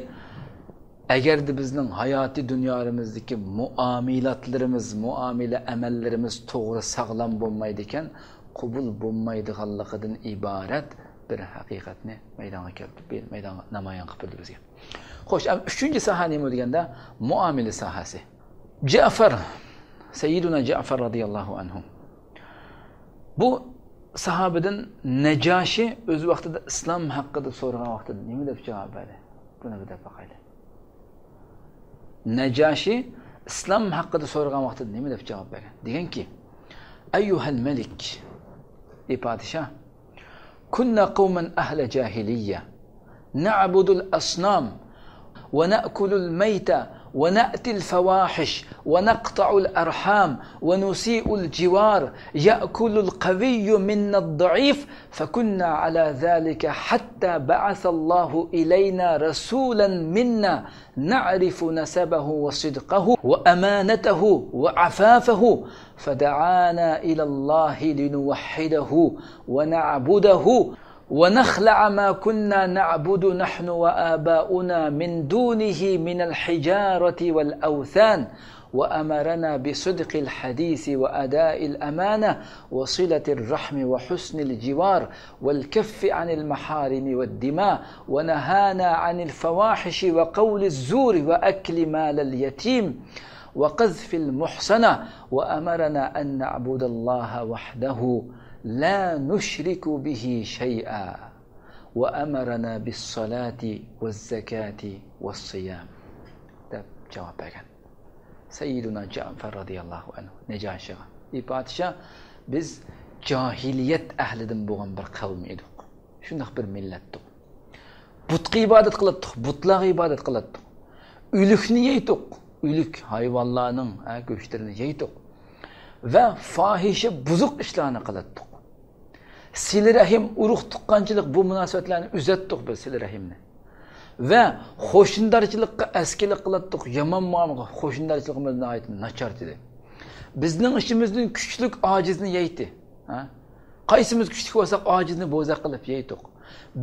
ئەگەردە بىزنىڭ ھاياتىي دۇنيالىرىمىزدىكى مۇئامىلاتلىرىمىز، مۇئامىلە ئەمەللىرىمىز توغرا، ساغلام بولمايدىكەن، قوبۇل بولمايدىغانلىقىدىن ئىبارەت بىر ھەقىقەتنى مەيدانغا كەلتۈرۈپ، مەيدانغا نامايان قىلىپ بەردى بىزگە. خوش، ئەم، ئۈچىنچى ساھە نېمە دېگەندە، مۇئامىلە ساھەسى. جەئفەر، سەييىدۇنا جەئفەر رەزىياللاھۇ ئەنھۇ. بۇ ساھابىدىن نەجاشى ئۆز ۋاقتىدا ئىسلام ھەققىدە سورىغان ۋاقتىدا نېمە دەپ جاۋاب بەردى؟ بۇنى بىر دەپ باقايلى. نەجاشى ئىسلام ھەققىدە سورىغان ۋاقتىدا نېمە دەپ جاۋاب بەرگەن؟ دېگەنكى، ئەييۇھەل مەلىك، ئى پادىشاھ، كنا قوما أهل جاهلية نعبد الأصنام ونأكل الميتة ونأتي الفواحش ونقطع الأرحام ونسيء الجوار، يأكل القوي منا الضعيف، فكنا على ذلك حتى بعث الله إلينا رسولا منا نعرف نسبه وصدقه وأمانته وعفافه، فدعانا إلى الله لنوحده ونعبده ونخلع ما كنا نعبد نحن وآباؤنا من دونه من الحجارة والأوثان، وأمرنا بصدق الحديث وأداء الأمانة وصلة الرحم وحسن الجوار والكف عن المحارم والدماء، ونهانا عن الفواحش وقول الزور وأكل مال اليتيم وقذف المحصنة، وأمرنا أن نعبد الله وحده لا نشرك به شيئا، وأمرنا بالصلاة والزكاة والصيام، دەپ جاۋاب بەرگەن. سەييىدۇنا جەئفەر رەزىياللاھۇ ئەنھۇ نەجاشىغا، ئى پادىشاھ، بىز جاھىلىيەت ئەھلىدىن بولغان بىر قەۋم ئىدۇق. شۇنداق بىر مىللەتتۇق. بۇتقا ئىبادەت قىلاتتۇق، بۇتلارغا ئىبادەت قىلاتتۇق. ئۆلۈكنى يەيتۇق، ئۆلۈك ھايۋانلارنىڭ، ھە، گۆشلىرىنى يەيتۇق. ۋە فاھىشە، بۇزۇق ئىشلارنى قىلاتتۇق. سىلە رەھىم، ئۇرۇق تۇغقانچىلىق، بۇ مۇناسىۋەتلەرنى ئۈزەتتۇق بىز، سىلە رەھىمنى. ۋە قوشنىدارچىلىققا ئەسكىلىك قىلاتتۇق، يامان مۇئامىلە، قوشنىدارچىلىقىمىز ناھايىتى ناچار ئىدى. بىزنىڭ ئىچىمىزدىن كۈچلۈك ئاجىزنى يەيتتى. ھە؟ قايسىمىز كۈچلۈك بولساق، ئاجىزنى بوزەك قىلىپ يەيتتۇق.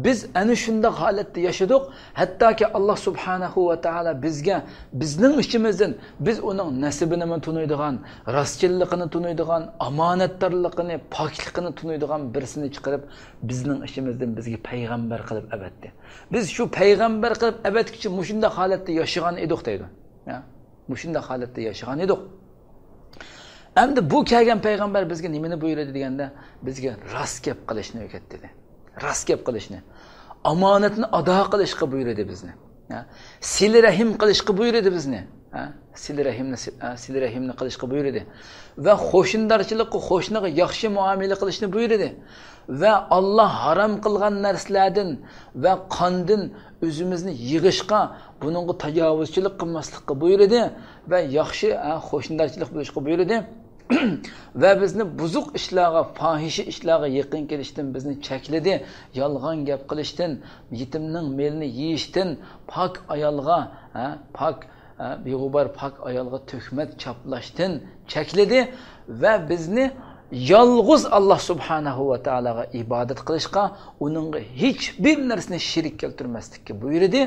بىز ئەنە شۇنداق ھالەتتە ياشىدۇق، ھەتتاكى ئاللا سۇبھانەھۇ ۋە تائالا بىزگە، بىزنىڭ ئىچىمىزدىن، بىز ئۇنىڭ نەسىبىنىمۇ تونۇيدىغان، راستچىللىقىنى تونۇيدىغان، ئامانەتدارلىقىنى، پاكلىقىنى تونۇيدىغان بىرسىنى چىقىرىپ، بىزنىڭ ئىچىمىزدىن بىزگە پەيغەمبەر قىلىپ ئەۋەتتى. بىز شۇ پەيغەمبەر قىلىپ ئەۋەتكۈچە مۇشۇنداق ھالەتتە ياشىغان ئىدۇق، دەيدۇ. يا، مۇشۇنداق ھالەتتە ياشىغان ئىدۇق. ئەمدى بۇ كەلگەن پەيغەمبەر بىزگە نېمىنى بۇيرۇدى دېگەندە، بىزگە راست گەپ قىلىشنى ئۆگەتتى، دېدى. راست گەپ قىلىشنى، ئامانەتنى ئادا قىلىشقا بۇيرۇدى بىزنى. ھە؟ سىلە رەھىم قىلىشقا بۇيرۇدى بىزنى. ھە؟ سىلە رەھىمنى، سى-، ھە، سىلە رەھىمنى قىلىشقا بۇيرۇدى. ۋە قوشنىدارچىلىققا، قوشنىغا ياخشى مۇئامىلە قىلىشنى بۇيرۇدى. ۋە ئاللا ھارام قىلغان نەرسىلەردىن ۋە قاندىن ئۆزىمىزنى يىغىشقا، بۇنىڭغا تاجاۋۇزچىلىق قىلماسلىققا بۇيرۇدى. ۋە ياخشى، ھە، قوشنىدارچىلىق بولۇشقا بۇيرۇدى. ۋە بىزنى بۇزۇق ئىشلارغا، پاھىشە ئىشلارغا يېقىن كېلىشتىن بىزنى چەكلىدى. يالغان گەپ قىلىشتىن، يېتىمنىڭ مېلىنى يېيىشتىن، پاك ئايالغا، ھە، پاك، ھە، بىغۇبار پاك ئايالغا تۆھمەت چاپلاشتىن چەكلىدى ۋە بىزنى يالغۇز ئاللا سۇبھانەھۇ ۋە تائالاغا ئىبادەت قىلىشقا، ئۇنىڭغا ھېچ بىر نەرسىنى شېرىك كەلتۈرمەسلىككە بۇيرۇدى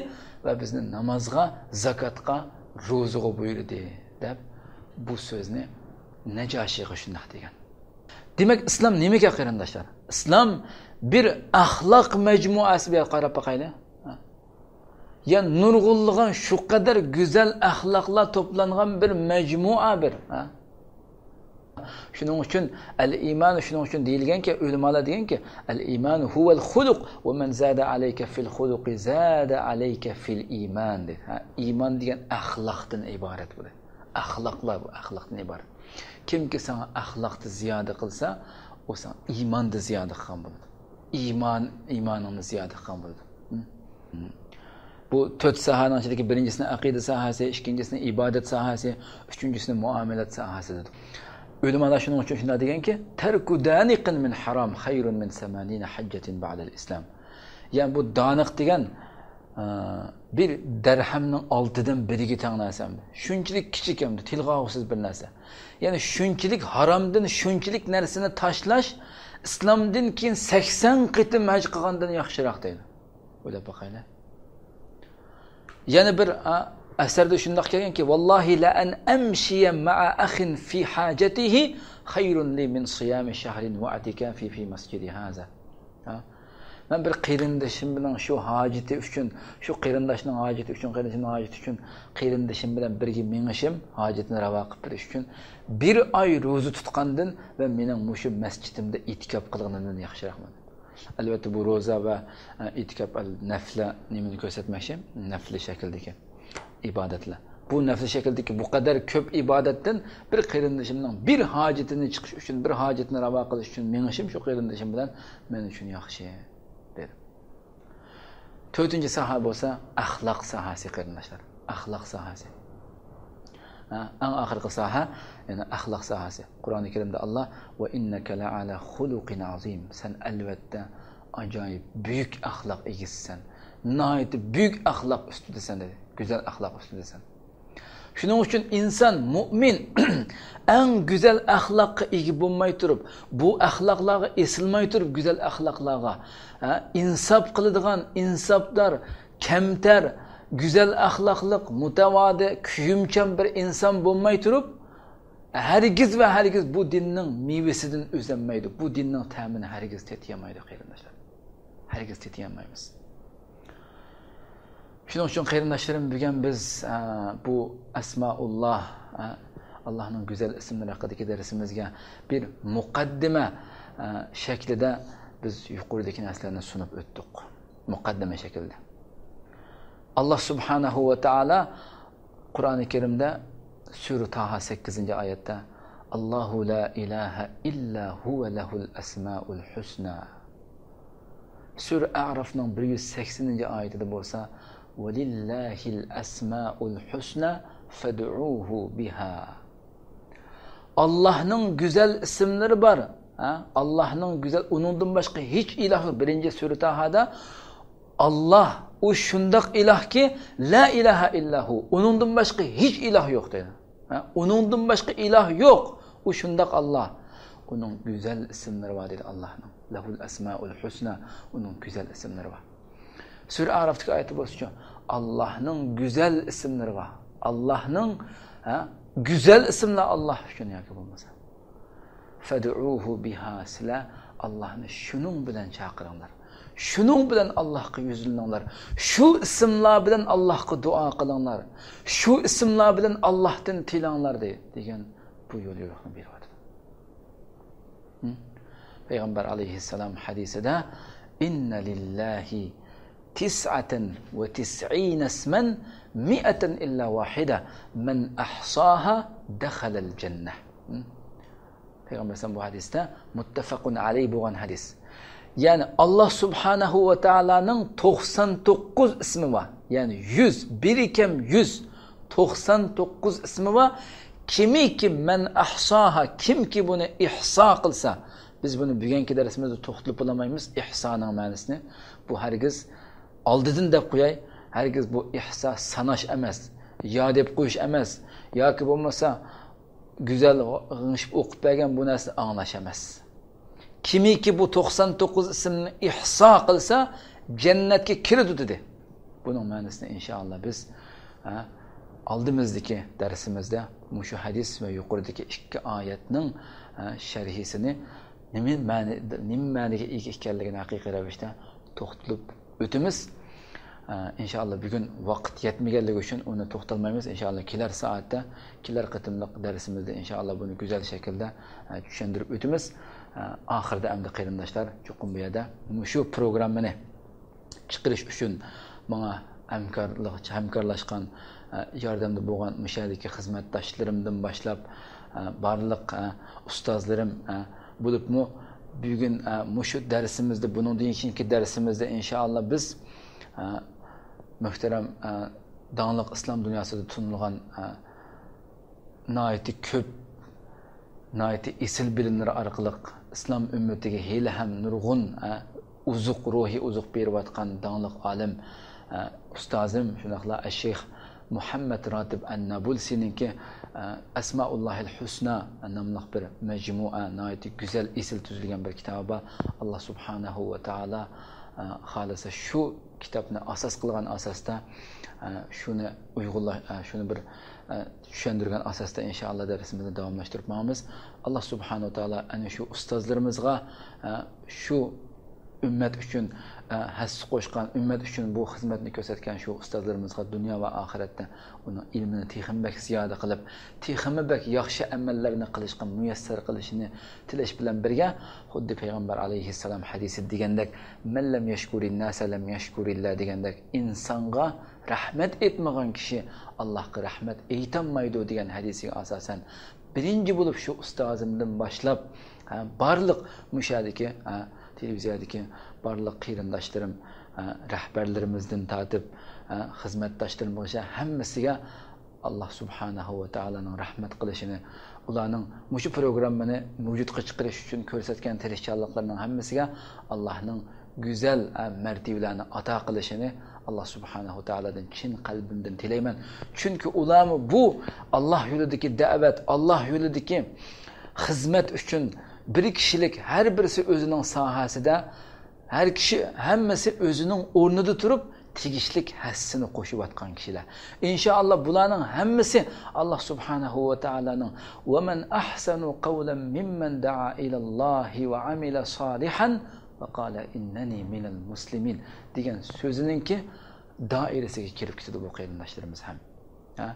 ۋە بىزنى نامازغا، زاكاتقا، روزىغا بۇيرۇدى، دەپ بۇ سۆزنى نەجاشىغا شۇنداق دېگەن. دېمەك، ئىسلام نېمىكەن، قېرىنداشلار؟ ئىسلام بىر ئەخلاق مەجمۇئەسى. بۇ يەرگە قاراپ باقايلى. يا نۇرغۇنلىغان شۇ قەدەر گۈزەل ئەخلاقلار توپلانغان بىر مەجمۇئە بىر. ھە؟ شۇنىڭ ئۈچۈن ئەل ئىمان، شۇنىڭ ئۈچۈن دېيىلگەنكى، ئۆلىمالار دېگەنكى، ئەل ئىمان ھۇۋەل خۇلۇق ۋە مەن زادە ئەلەيكە فىل خۇلۇقى زادە ئەلەيكە فىل ئىمان دەيدۇ. ھە، ئىمان دېگەن ئەخلاقتىن ئىبارەت بۇ. ئەخلاقلار بۇ، ئەخلاقتىن ئىبارەت. كىمكى ساڭا ئەخلاقتا زىيادە قىلسا، ئۇ ساڭا ئىماندا زىيادە قىلغان بولىدۇ. ئىمان، ئىمانىڭنى زىيادە قىلغان بولىدۇ. ھە؟ بۇ تۆت ساھەنىڭ ئىچىدىكى بىرىنچىسىنى ئەقىدە ساھەسى، ئىككىنچىسىنى ئىبادەت ساھەسى، ئۈچىنچىسىنى مۇئامىلەت ساھەسى دېدۇق. ئۆلىمالار شۇنىڭ ئۈچۈن شۇنداق دېگەنكى، تەركۇ دانىقىن مىن ھارام خەيرۇن مىن سەمانىنە ھەججەتىن بەئدەل ئىسلام. يەنى بۇ دانىق دېگەن، ئە، بىر دەرھەمنىڭ ئالتىدىن بىرىگە تەڭ نەرسە ئەمدى. شۇنچىلىك كىچىك ئەمدى، تىلغا ئالغۇسىز بىر نەرسە. يەنى شۇنچىلىك ھارامدىن شۇنچىلىك نەرسىنى تاشلاش ئىسلامدىن كېيىن سەكسەن قېتىم ھەج قىلغاندىن ياخشىراق دەيدۇ. ئويلاپ باقايلى. يەنە بىر، ئا، ئەسەردە شۇنداق كەلگەنكى، ۋاللاھى لە ئەن ئەمشىيە مەئە ئەخىن فى ھاجەتىھى خەيرۇن لى مىن سىيامى شەھرىن ۋە ئەتىكافى فى مەسجىدى ھازا. ھە؟ مەن بىر قېرىندىشىم بىلەن شۇ ھاجىتى ئۈچۈن، شۇ قېرىنداشنىڭ ھاجىتى ئۈچۈن، قېرىندىشىمنىڭ ھاجىتى ئۈچۈن قېرىندىشىم بىلەن بىرگە مېڭىشىم، ھاجىتىنى راۋا قىلىپ بېرىش ئۈچۈن بىر ئاي روزا تۇتقاندىن ۋە مېنىڭ مۇشۇ مەسچىتىمدە ئېتىكاپ قىلغىنىمدىن ياخشىراقمۇ؟ ئەلۋەتتە، بۇ روزا ۋە، ئە، ئېتىكاپ ئەل نەفلە نېمىنى كۆرسەتمەكچى؟ نەفلى شەكىلدىكى ئىبادەتلەر. بۇ نەفلى شەكىلدىكى بۇ قەدەر كۆپ ئىبادەتتىن بىر قېرىندىشىمنىڭ بىر ھاجىتىنى چىقىش ئۈچۈن، بىر ھاجىتىنى راۋا قىلىش ئۈچۈن مېڭىشىم شۇ قېرىندىشىم بىلەن مەن ئۈچۈن ياخشى، دېدى. تۆتىنچى ساھە بولسا ئەخلاق ساھەسى، قېرىنداشلار. ئەخلاق ساھەسى. ھە، ئەڭ ئاخىرقى ساھە، يەنى ئەخلاق ساھەسى. قۇرئانى كەرىمدە ئاللا، «ۋە ئىننەكە لەئەلا خۇلۇقىن ئازىم.» سەن ئەلۋەتتە ئاجايىپ بۈيۈك ئەخلاق ئىگىسىسەن. ناھايىتى بۈيۈك ئەخلاق ئۈستىدىسەن، دېدى. گۈزەل ئەخلاق ئۈستىدىسەن. شۇنىڭ ئۈچۈن ئىنسان، مۇئمىن، ئەڭ گۈزەل ئەخلاققا ئىگە بولماي تۇرۇپ، بۇ ئەخلاقلارغا ئېسىلماي تۇرۇپ، گۈزەل ئەخلاقلارغا، ھە، ئىنساپ قىلىدىغان، ئىنساپدار، كەمتەر، گۈزەل ئەخلاقلىق، مۇتەۋادى، كۆيۈمچان بىر ئىنسان بولماي تۇرۇپ، ھەرگىز ۋە ھەرگىز بۇ دىننىڭ مېۋىسىدىن ئۈزەلمەيدۇ، بۇ دىننىڭ تەمىنى ھەرگىز تېتىيالمايدۇ، قېرىنداشلار. ھەرگىز تېتىيالمايمىز. شۇنىڭ ئۈچۈن، قېرىنداشلىرىم، بۈگۈن بىز، ئە، بۇ ئەسمائۇللا، ئە، ئاللانىڭ گۈزەل ئىسىملىرى ھەققىدىكى دەرسىمىزگە بىر مۇقەددىمە، ئە، شەكلىدە بىز يۇقىرىدىكى نەرسىلەرنى سۇنۇپ ئۆتتۇق. مۇقەددىمە شەكلىدە. ئاللا سۇبھانەھۇ ۋە تائالا قۇرئانى كەرىمدە سۈرە تاھا سەككىزىنچى ئايەتتە، «ئاللاھۇ لا ئىلاھە ئىللا ھۇۋە لەھۇل ئەسمائۇل ھۇسنا.» سۈرە ئەرافنىڭ بىر يۈز سەكسىنىنچى ئايىتىدە بولسا، «ۋەلىللاھىل ئەسمائۇل ھۇسنا فەدئۇھۇ بىھا.» ئاللاھنىڭ گۈزەل ئىسىملىرى بار. ھە؟ ئاللاھنىڭ گۈزەل، ئۇنىڭدىن باشقا ھېچ ئىلاھ يوق. بىرىنچى سۈرە تاھادا، ئاللاھ، ئۇ شۇنداق ئىلاھكى، لا ئىلاھە ئىللا ھۇ، ئۇنىڭدىن باشقا ھېچ ئىلاھ يوق دەيدۇ. ھە؟ ئۇنىڭدىن باشقا ئىلاھ يوق. ئۇ شۇنداق ئاللاھ. ئۇنىڭ گۈزەل ئىسىملىرى بار دەيدۇ ئاللاھنىڭ. لەھۇل ئەسمائۇل ھۇسنا، ئۇنىڭ گۈزەل ئىسىملىرى بار. سۈرە ئەرافتىكى ئايەتتە بولسىچۇ، ئاللاھنىڭ گۈزەل ئىسىملىرى بار. ئاللاھنىڭ، ھە، گۈزەل ئىسىملار ئاللاھ ئۈچۈن ياكى بولمىسا. فەدئۇھۇ بىھا، سىلەر ئاللاھنى شۇنىڭ بىلەن چاقىرىڭلار. شۇنىڭ بىلەن ئاللاھقا يۈزلىنىڭلار. شۇ ئىسىملار بىلەن ئاللاھقا دۇئا قىلىڭلار. شۇ ئىسىملار بىلەن ئاللاھتىن تىلەڭلار، دەي-، دېگەن بۇ يول يورۇقنى بېرىۋاتىدۇ. ھە؟ پەيغەمبەر ئەلەيھىسسالام ھەدىسىدە، «ئىننە لىللاھى تىسئەتەن ۋە تىسئىنە ئىسمەن مىئەتەن ئىللا ۋاھىدە، مەن ئەھساھا دەخەلەل جەننە.» ھە؟ پەيغەمبەر ئەلەيھىسسالام بۇ ھەدىستە، مۇتتەفەقۇن ئەلەيھ بولغان ھەدىس. يەنى ئاللا سۇبھانەھۇ ۋە تائالانىڭ توقسان توققۇز ئىسمى بار. يەنى يۈز، بىرى كەم يۈز، توقسان توققۇز ئىسمى بار. كىمكى مەن ئەھساھا، كىمكى بۇنى ئىھسا قىلسا، بىز بۇنى بۈگۈنكى دەرسىمىزدە توختىلىپ بولالمايمىز، ئىھسانىڭ مەنىسىنى. بۇ ھەرگىز، ئالدىدىن دەپ قوياي، ھەرگىز بۇ ئىھسا ساناش ئەمەس، يا دەپ قويۇش ئەمەس، ياكى بولمىسا گۈزەل غىڭشىپ ئوقۇپ بەرگەن بۇ نەرسىنى ئاڭلاش ئەمەس. كىمكى بۇ توقسان توققۇز ئىسىمنى ئىھسا قىلسا، جەننەتكە كىرىدۇ، دېدى. بۇنىڭ مەنىسىنى ئىنشائاللا بىز، ھە، ئالدىمىزدىكى دەرسىمىزدە مۇشۇ ھەدىس ۋە يۇقىرىدىكى ئىككى ئايەتنىڭ، ھە، شەرھىسىنى نېمە مەنە، نېمە مەنىگە ئىگە ئىكەنلىكىنى ھەقىقىي رەۋىشتە توختىلىپ ئۆتىمىز. ئىنشائاللا، بۈگۈن ۋاقىت يەتمىگەنلىكى ئۈچۈن ئۇنى توختالمايمىز. ئىنشائاللا، كېلەر سائەتتە، كېلەر قېتىملىق دەرسىمىزدە ئىنشائاللا بۇنى گۈزەل شەكىلدە، ئە، چۈشەندۈرۈپ ئۆتىمىز. ئە، ئاخىرىدا ئەمدى قېرىنداشلار، چوقۇم بۇ يەردە مۇشۇ پروگراممىنى چىقىرىش ئۈچۈن ماڭا ھەمكارلىق، ھەمكارلاشقان، ئە، ياردەمدە بولغان مۇشۇ يەردىكى خىزمەتداشلىرىمدىن باشلاپ، ئە، بارلىق، ئە، ئۇستازلىرىم، ئە، بولۇپمۇ بۈگۈن، ئە، مۇشۇ دەرسىمىزدە، بۇنىڭدىن كېيىنكى دەرسىمىزدە ئىنشائاللا بىز، ئە، مۆھتەرەم، ئە، داڭلىق ئىسلام دۇنياسىدا تونۇلغان، ئە، ناھايىتى كۆپ، ناھايىتى ئېسىل بىلىملىرى ئارقىلىق ئىسلام ئۈممىتىگە ھېلىھەم نۇرغۇن، ئە، ئوزۇق، روھىي ئوزۇق بېرىۋاتقان داڭلىق ئالىم، ئە، ئۇستازىم، شۇنداقلا ئەششەيخ مۇھەممەد راتىب ئەن-نابۇلسىنىڭكى، ئە، ئەسمائۇللاھىل ھۇسنا ناملىق بىر مەجمۇئە، ناھايىتى گۈزەل، ئېسىل تۈزۈلگەن بىر كىتابى بار. ئاللا سۇبھانەھۇ ۋە تائالا، ئە، خالىسا شۇ كىتابنى ئاساس قىلغان ئاساستا، ئە، شۇنى ئۇيغۇنلا-، ئە، شۇنى بىر، ئە، چۈشەندۈرگەن ئاساستا ئىنشائاللا دەرسىمىزنى داۋاملاشتۇرۇپ ماڭىمىز. ئاللا سۇبھانەھۇ ۋە تائالا ئەنە شۇ ئۇستازلىرىمىزغا، ئە، شۇ ئۈممەت ئۈچۈن، ئە، ھەسسە قوشقان، ئۈممەت ئۈچۈن بۇ خىزمەتنى كۆرسەتكەن شۇ ئۇستازلىرىمىزغا دۇنيا ۋە ئاخىرەتتە ئۇنىڭ ئىلمىنى تېخىمۇ بەك زىيادە قىلىپ، تېخىمۇ بەك ياخشى ئەمەللەرنى قىلىشقا مۇيەسسەر قىلىشىنى تىلەش بىلەن بىرگە، خۇددى پەيغەمبەر ئەلەيھىسسالام ھەدىسىدە دېگەندەك، مەن لەم يەشكۇرىن ناسە لەم يەشكۇرىللا دېگەندەك، ئىنسانغا رەھمەت ئېيتمىغان كىشى ئاللاھقا رەھمەت ئېيتالمايدۇ دېگەن ھەدىسىگە ئاساسەن، بىرىنچى بولۇپ شۇ ئۇستازىمدىن باشلاپ، ھە، بارلىق مۇشۇ يەردىكى، ھە، تېلېۋىزىيەدىكى بارلىق قېرىنداشلىرىم، ھە، رەھبەرلىرىمىزدىن تارتىپ، ھە، خىزمەتداشلىرىمغىچە ھەممىسىگە ئاللا سۇبھانەھۇ ۋە تائالانىڭ رەھمەت قىلىشىنى، ئۇلارنىڭ مۇشۇ پروگراممىنى ۋۇجۇدقا چىقىرىش ئۈچۈن كۆرسەتكەن تىرىشچانلىقلىرىنىڭ ھەممىسىگە ئاللانىڭ گۈزەل، ئە، مەرتىۋىلەرنى ئاتا قىلىشىنى ئاللا سۇبھانەھۇ ۋە تائالادىن چىن قەلبىمدىن تىلەيمەن. چۈنكى ئۇلارمۇ بۇ ئاللا يولىدىكى دەۋەت، ئاللا يولىدىكى خىزمەت ئۈچۈن بىر كىشىلىك، ھەر بىرسى ئۆزىنىڭ ساھەسىدە، ھەر كىشى، ھەممىسى ئۆزىنىڭ ئورنىدا تۇرۇپ، تېگىشلىك ھەسسىنى قوشۇۋاتقان كىشىلەر. ئىنشائاللا، بۇلارنىڭ ھەممىسى ئاللا سۇبھانەھۇ ۋە تائالانىڭ «وَمَنْ أَحْسَنُ قَوْلًا مِمَّنْ دَعَا إِلَى اللَّهِ وَعَمِلَ صَالِحًا وَقَالَ إِنَّنِي مِنَ الْمُسْلِمِينَ» دېگەن سۆزىنىڭكى دائىرىسىگە كىرىپ كېتىدۇ بۇ قېرىنداشلىرىمىز ھەم. ھە؟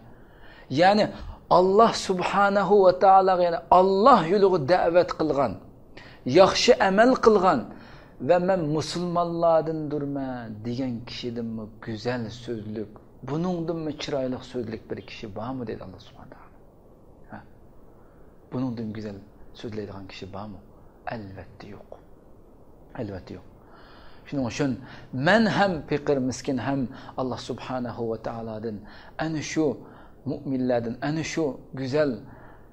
يەنى، ئاللا سۇبھانەھۇ ۋە تائالاغا، يەنى ئاللا يولىغا دەۋەت قىلغان، ياخشى ئەمەل قىلغان ۋە «مەن مۇسۇلمانلاردىندۇرمەن» دېگەن كىشىدىنمۇ گۈزەل سۆزلۈك، بۇنىڭدىنمۇ چىرايلىق سۆزلۈك بىر كىشى بارمۇ؟ دەيدۇ ئاللا سۇبھانەھۇ ۋە تائالا. ھە؟ بۇنىڭدىن گۈزەل سۆزلەيدىغان كىشى بارمۇ؟ ئەلۋەتتە يوق. ئەلۋەتتە يوق. شۇنىڭ ئۈچۈن مەن ھەم پېقىر، مىسكىن ھەم ئاللا سۇبھانەھۇ ۋە تائالادىن، ئەنە شۇ مۇئمىنلەردىن، ئەنە شۇ گۈزەل،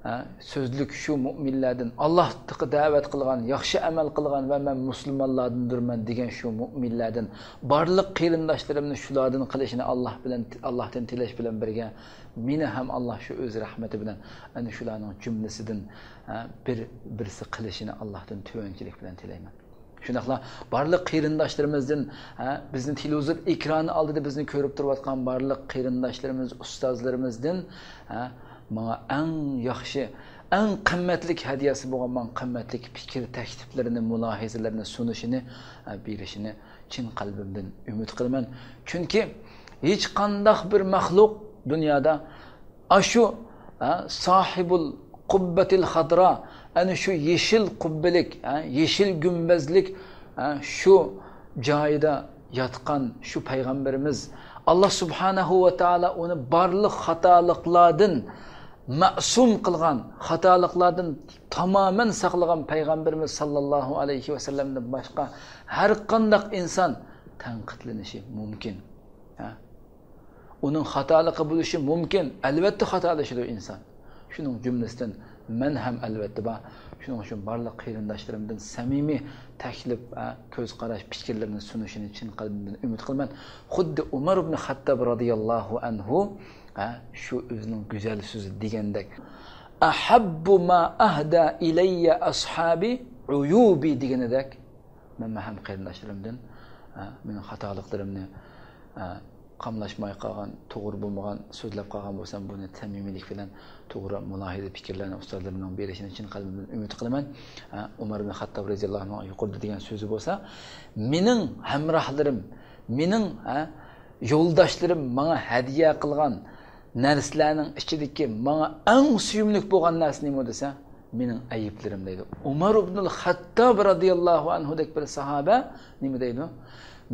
ھە، سۆزلۈك شۇ مۇئمىنلەردىن، ئاللاھقا دەۋەت قىلغان، ياخشى ئەمەل قىلغان ۋە «مەن مۇسۇلمانلاردىندۇرمەن» دېگەن شۇ مۇئمىنلەردىن بارلىق قېرىنداشلىرىمنى شۇلاردىن قىلىشىنى ئاللا بىلەن، ئاللاھتىن تىلەش بىلەن بىرگە، مېنى ھەم ئاللا شۇ ئۆز رەھمىتى بىلەن ئەنە شۇلارنىڭ جۈملىسىدىن، ھە، بىر، بىرسى قىلىشىنى ئاللاھتىن تۆۋەنچىلىك بىلەن تىلەيمەن. شۇنداقلا بارلىق قېرىنداشلىرىمىزدىن، ھە، بىزنى تېلېۋىزور ئېكرانى ئالدىدا بىزنى كۆرۈپ تۇرۇۋاتقان بارلىق قېرىنداشلىرىمىز، ئۇستازلىرىمىزدىن، ھە، ماڭا ئەڭ ياخشى، ئەڭ قىممەتلىك ھەدىيەسى بولغان ماڭا قىممەتلىك پىكىر تەكلىپلىرىنى، مۇلاھىزىلىرىنى سۇنۇشىنى، ھە، بېرىشىنى چىن قەلبىمدىن ئۈمىد قىلىمەن. چۈنكى ھېچقانداق بىر مەخلۇق دۇنيادا ئاشۇ، ھە، ساھىبۇل قۇببەتىل خادرا، ئەنە شۇ يېشىل قۇببىلىك، ھە، يېشىل گۈمبەزلىك، ھە، شۇ جايىدا ياتقان شۇ پەيغەمبىرىمىز، ئاللا سۇبھانەھۇ ۋە تائالا ئۇنى بارلىق خاتالىقلاردىن مەسۇم قىلغان، خاتالىقلاردىن تامامەن ساقلىغان پەيغەمبىرىمىز ساللاللاھۇ ئەلەيھى ۋەسەللەمدىن باشقا ھەر قانداق ئىنسان تەنقىدلىنىشى مۇمكىن. ھە؟ ئۇنىڭ خاتالىقى بولۇشى مۇمكىن. ئەلۋەتتە خاتالىشىدۇ ئىنسان. شۇنىڭ جۈملىسىدىن مەن ھەم ئەلۋەتتە بار. شۇنىڭ ئۈچۈن بارلىق قېرىنداشلىرىمدىن سەمىمىي تەكلىپ، ھە، كۆز قاراش، پىكىرلىرىنى سۇنۇشىنى چىن قەلبىمدىن ئۈمىد قىلىمەن. خۇددى ئۇمار ئىبن خەتتاب رازىياللاھۇ ئەنھۇ، ھە، شۇ ئۆزىنىڭ گۈزەل سۆزى دېگەندەك، «ئەھەببۇ ما ئەھدە ئىلەييە ئەسھابى ئۇيۇبى» دېگىنىدەك، مەنمۇ ھەم قېرىنداشلىرىمدىن، ئە، مېنىڭ خاتالىقلىرىمنى، ئە، قاملاشماي قالغان، توغرا بولمىغان سۆزلەپ قالغان بولسام، بۇنى سەمىمىيلىك بىلەن توغرا مۇلاھىزە، پىكىرلەرنى ئۇستازلىرىمنىڭ بېرىشىنى چىن قەلبىمدىن ئۈمىد قىلىمەن. ئە، ئۇمار ئىبن خەتتاب رەزىياللاھۇ ئەنھۇ يۇقىرىدا دېگەن سۆزى بولسا، مېنىڭ ھەمراھلىرىم، مېنىڭ، ئە، يولداشلىرىم ماڭا ھەدىيە قىلغان نەرسىلەرنىڭ ئىچىدىكى ماڭا ئەڭ سۆيۈملۈك بولغان نەرسە نېمە دېسە، مېنىڭ ئەيىبلىرىم دەيدۇ. ئومار ئىبنۇل خەتتاب رازىياللاھۇ ئەنھۇدەك بىر ساھابە نېمە دەيدۇ؟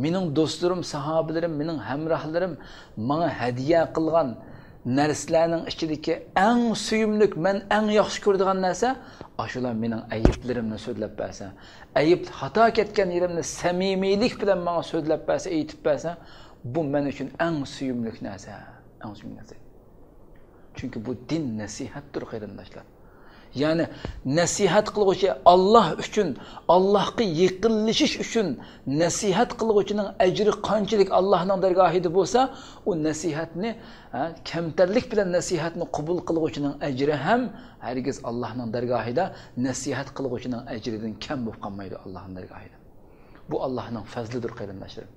مېنىڭ دوستلىرىم، ساھابىلىرىم، مېنىڭ ھەمراھلىرىم ماڭا ھەدىيە قىلغان نەرسىلەرنىڭ ئىچىدىكى ئەڭ سۆيۈملۈك، مەن ئەڭ ياخشى كۆرىدىغان نەرسە، ئاشۇلار مېنىڭ ئەيىبلىرىمنى سۆزلەپ بەرسە، ئەيىب، خاتا كەتكەن يېرىمنى سەمىمىيلىك بىلەن ماڭا سۆزلەپ بەرسە، ئېيتىپ بەرسە، بۇ مەن ئۈچۈن ئەڭ سۆيۈملۈك نەرسە، ئەڭ سۆيۈملۈك نەرسە. چۈنكى بۇ دىن نەسىھەتتۇر، قېرىنداشلار. يەنى نەسىھەت قىلغۇچى، ئاللاھ ئۈچۈن، ئاللاھقا يېقىنلىشىش ئۈچۈن نەسىھەت قىلغۇچىنىڭ ئەجرى قانچىلىك ئاللاھنىڭ دەرگاھىدا بولسا، ئۇ نەسىھەتنى، ھە، كەمتەرلىك بىلەن نەسىھەتنى قوبۇل قىلغۇچىنىڭ ئەجرى ھەم ھەرگىز ئاللاھنىڭ دەرگاھىدا نەسىھەت قىلغۇچىنىڭ ئەجرىدىن كەم بولۇپ قالمايدۇ ئاللاھنىڭ دەرگاھىدا. بۇ ئاللاھنىڭ پەزلىدۇر، قېرىنداشلىرىم.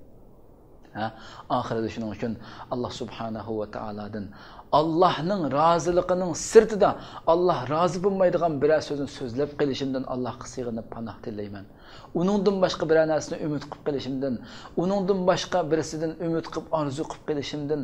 ھە؟ ئاخىرىدا شۇنىڭ ئۈچۈن ئاللاھ سۇبھانەھۇ ۋە تائالادىن، ئاللاھنىڭ رازىلىقىنىڭ سىرتىدا ئاللاھ رازى بولمايدىغان بىرەر سۆزنى سۆزلەپ قېلىشىمدىن ئاللاھقا سىغىنىپ پاناھ تىلەيمەن. ئۇنىڭدىن باشقا بىرەر نەرسىنى ئۈمىد قىلىپ قېلىشىمدىن، ئۇنىڭدىن باشقا بىرسىدىن ئۈمىد قىلىپ ئارزۇ قىلىپ قېلىشىمدىن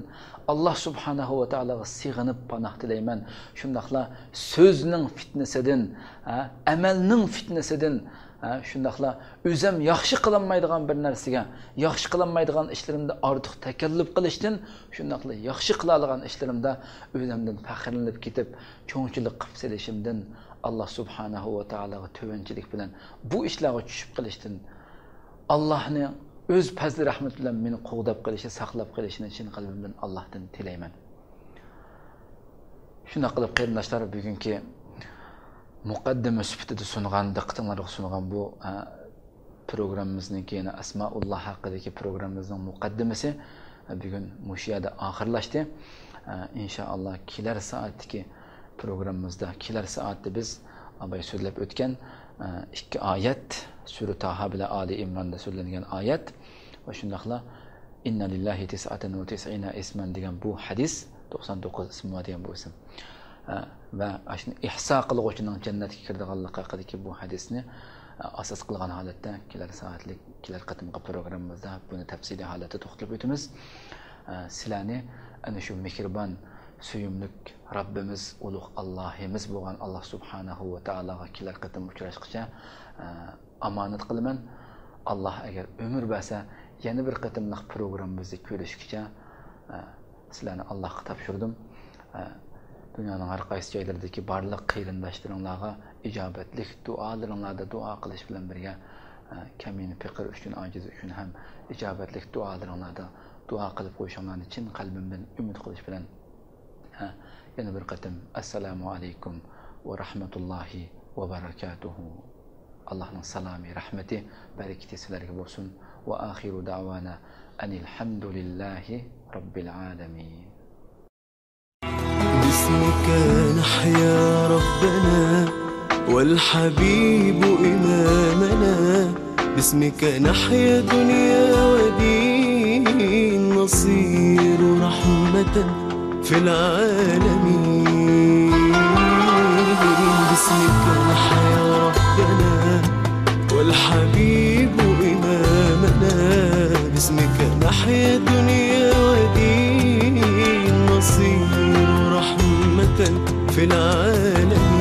ئاللاھ سۇبھانەھۇ ۋە تائالاغا سىغىنىپ پاناھ تىلەيمەن. شۇنداقلا سۆزنىڭ پىتنىسىدىن، ھە، ئەمەلنىڭ پىتنىسىدىن، ھە، شۇنداقلا ئۆزەم ياخشى قىلالمايدىغان بىر نەرسىگە، ياخشى قىلالمايدىغان ئىشلىرىمدا ئارتۇق تەكەللۇپ قىلىشتىن، شۇنداقلا ياخشى قىلالىغان ئىشلىرىمدا ئۆزەمدىن پەخىرلىنىپ كېتىپ، چوڭچىلىق قىلىپ سېلىشىمدىن، ئاللاھ سۇبھانەھۇ ۋە تائالاغا تۆۋەنچىلىك بىلەن بۇ ئىشلارغا چۈشۈپ قېلىشتىن، ئاللاھنى ئۆز پەزلى رەھمىتى بىلەن مېنى قوغداپ قېلىشى، ساقلاپ قېلىشىنى چىن قەلبىمدىن ئاللاھتىن تىلەيمەن. شۇنداق قىلىپ، قېرىنداشلار، بۈگۈنكى مۇقەددىمە سۈپىتىدە سۇنغان، دىققىتىڭلارغا سۇنغان بۇ، ئە، پروگراممىمىزنىڭكى، يەنى ئەسمائۇللا ھەققىدىكى پروگراممىمىزنىڭ مۇقەددىمىسى، ئە، بۈگۈن مۇشۇ يەردە ئاخىرلاشتى. ئە، ئىنشائاللا، كېلەر سائەتتىكى پروگراممىمىزدا، كېلەر سائەتتە بىز ئاباي سۆزلەپ ئۆتكەن، ئە، ئىككى ئايەت، سۈرە تاھا بىلەن ئالى ئىمراندا سۆزلەنگەن ئايەت ۋە شۇنداقلا ئىننا لىللاھى تىسئاتەن ۋە تىسئىنە ئىسمان دېگەن بۇ ھەدىس، توقسان توققۇز ئىسمى بار دېگەن بۇ ئىسىم. ھە، ۋە ئاشۇنى ئىھسا قىلغۇچىنىڭ جەننەتكە كىرىدىغانلىقى ھەققىدىكى بۇ ھەدىسنى، ئە، ئاساس قىلغان ھالەتتە كېلەر سائەتلىك، كېلەر قېتىمقى پروگراممىمىزدا بۇنى تەپسىلىي ھالەتتە توختىلىپ ئۆتىمىز. ئە، سىلەرنى ئەنە شۇ مېھرىبان، سۆيۈملۈك رەببىمىز، ئۇلۇغ ئاللاھىمىز بولغان ئاللاھ سۇبھانەھۇ ۋە تائالاغا كېلەر قېتىم ئۇچراشقىچە، ئە، ئامانەت قىلىمەن. ئاللاھ ئەگەر ئۆمۈر بەرسە، يەنە بىر قېتىملىق پروگراممىمىزدا كۆرۈشكىچە، ئە، سىلەرنى ئاللاھقا تاپشۇردۇم. ئە، دۇنيانىڭ ھەر قايسى جايلىرىدىكى بارلىق قېرىنداشلىرىڭلارغا ئىجابەتلىك دۇئالىرىڭلاردا دۇئا قىلىش بىلەن بىرگە، ئە، كەمىنە پېقىر ئۈچۈن، ئاجىز ئۈچۈن ھەم ئىجابەتلىك دۇئالىرىڭلاردا دۇئا قىلىپ قويۇشۇڭلارنى چىن قەلبىمدىن ئۈمىد قىلىش بىلەن، ھە، يەنە بىر قېتىم، ئەسسالامۇ ئەلەيكۇم ۋە رەھمەتۇللاھى ۋە بەرەكاتۇھۇ. ئاللاھنىڭ سالامى، رەھمىتى، بەرىكىتى سىلەرگە بولسۇن. ۋە ئاخىرۇ دەۋانا ئەنىل ھەمدۇلىللاھى رەببىل ئالەمىن. باسمك نحيا ربنا والحبيب إمامنا، باسمك نحيا دنيا ودين، نصير رحمة في العالمين. باسمك نحيا ربنا والحبيب إمامنا، باسمك نحيا دنيا ودين، نصير رحمة في العالمين.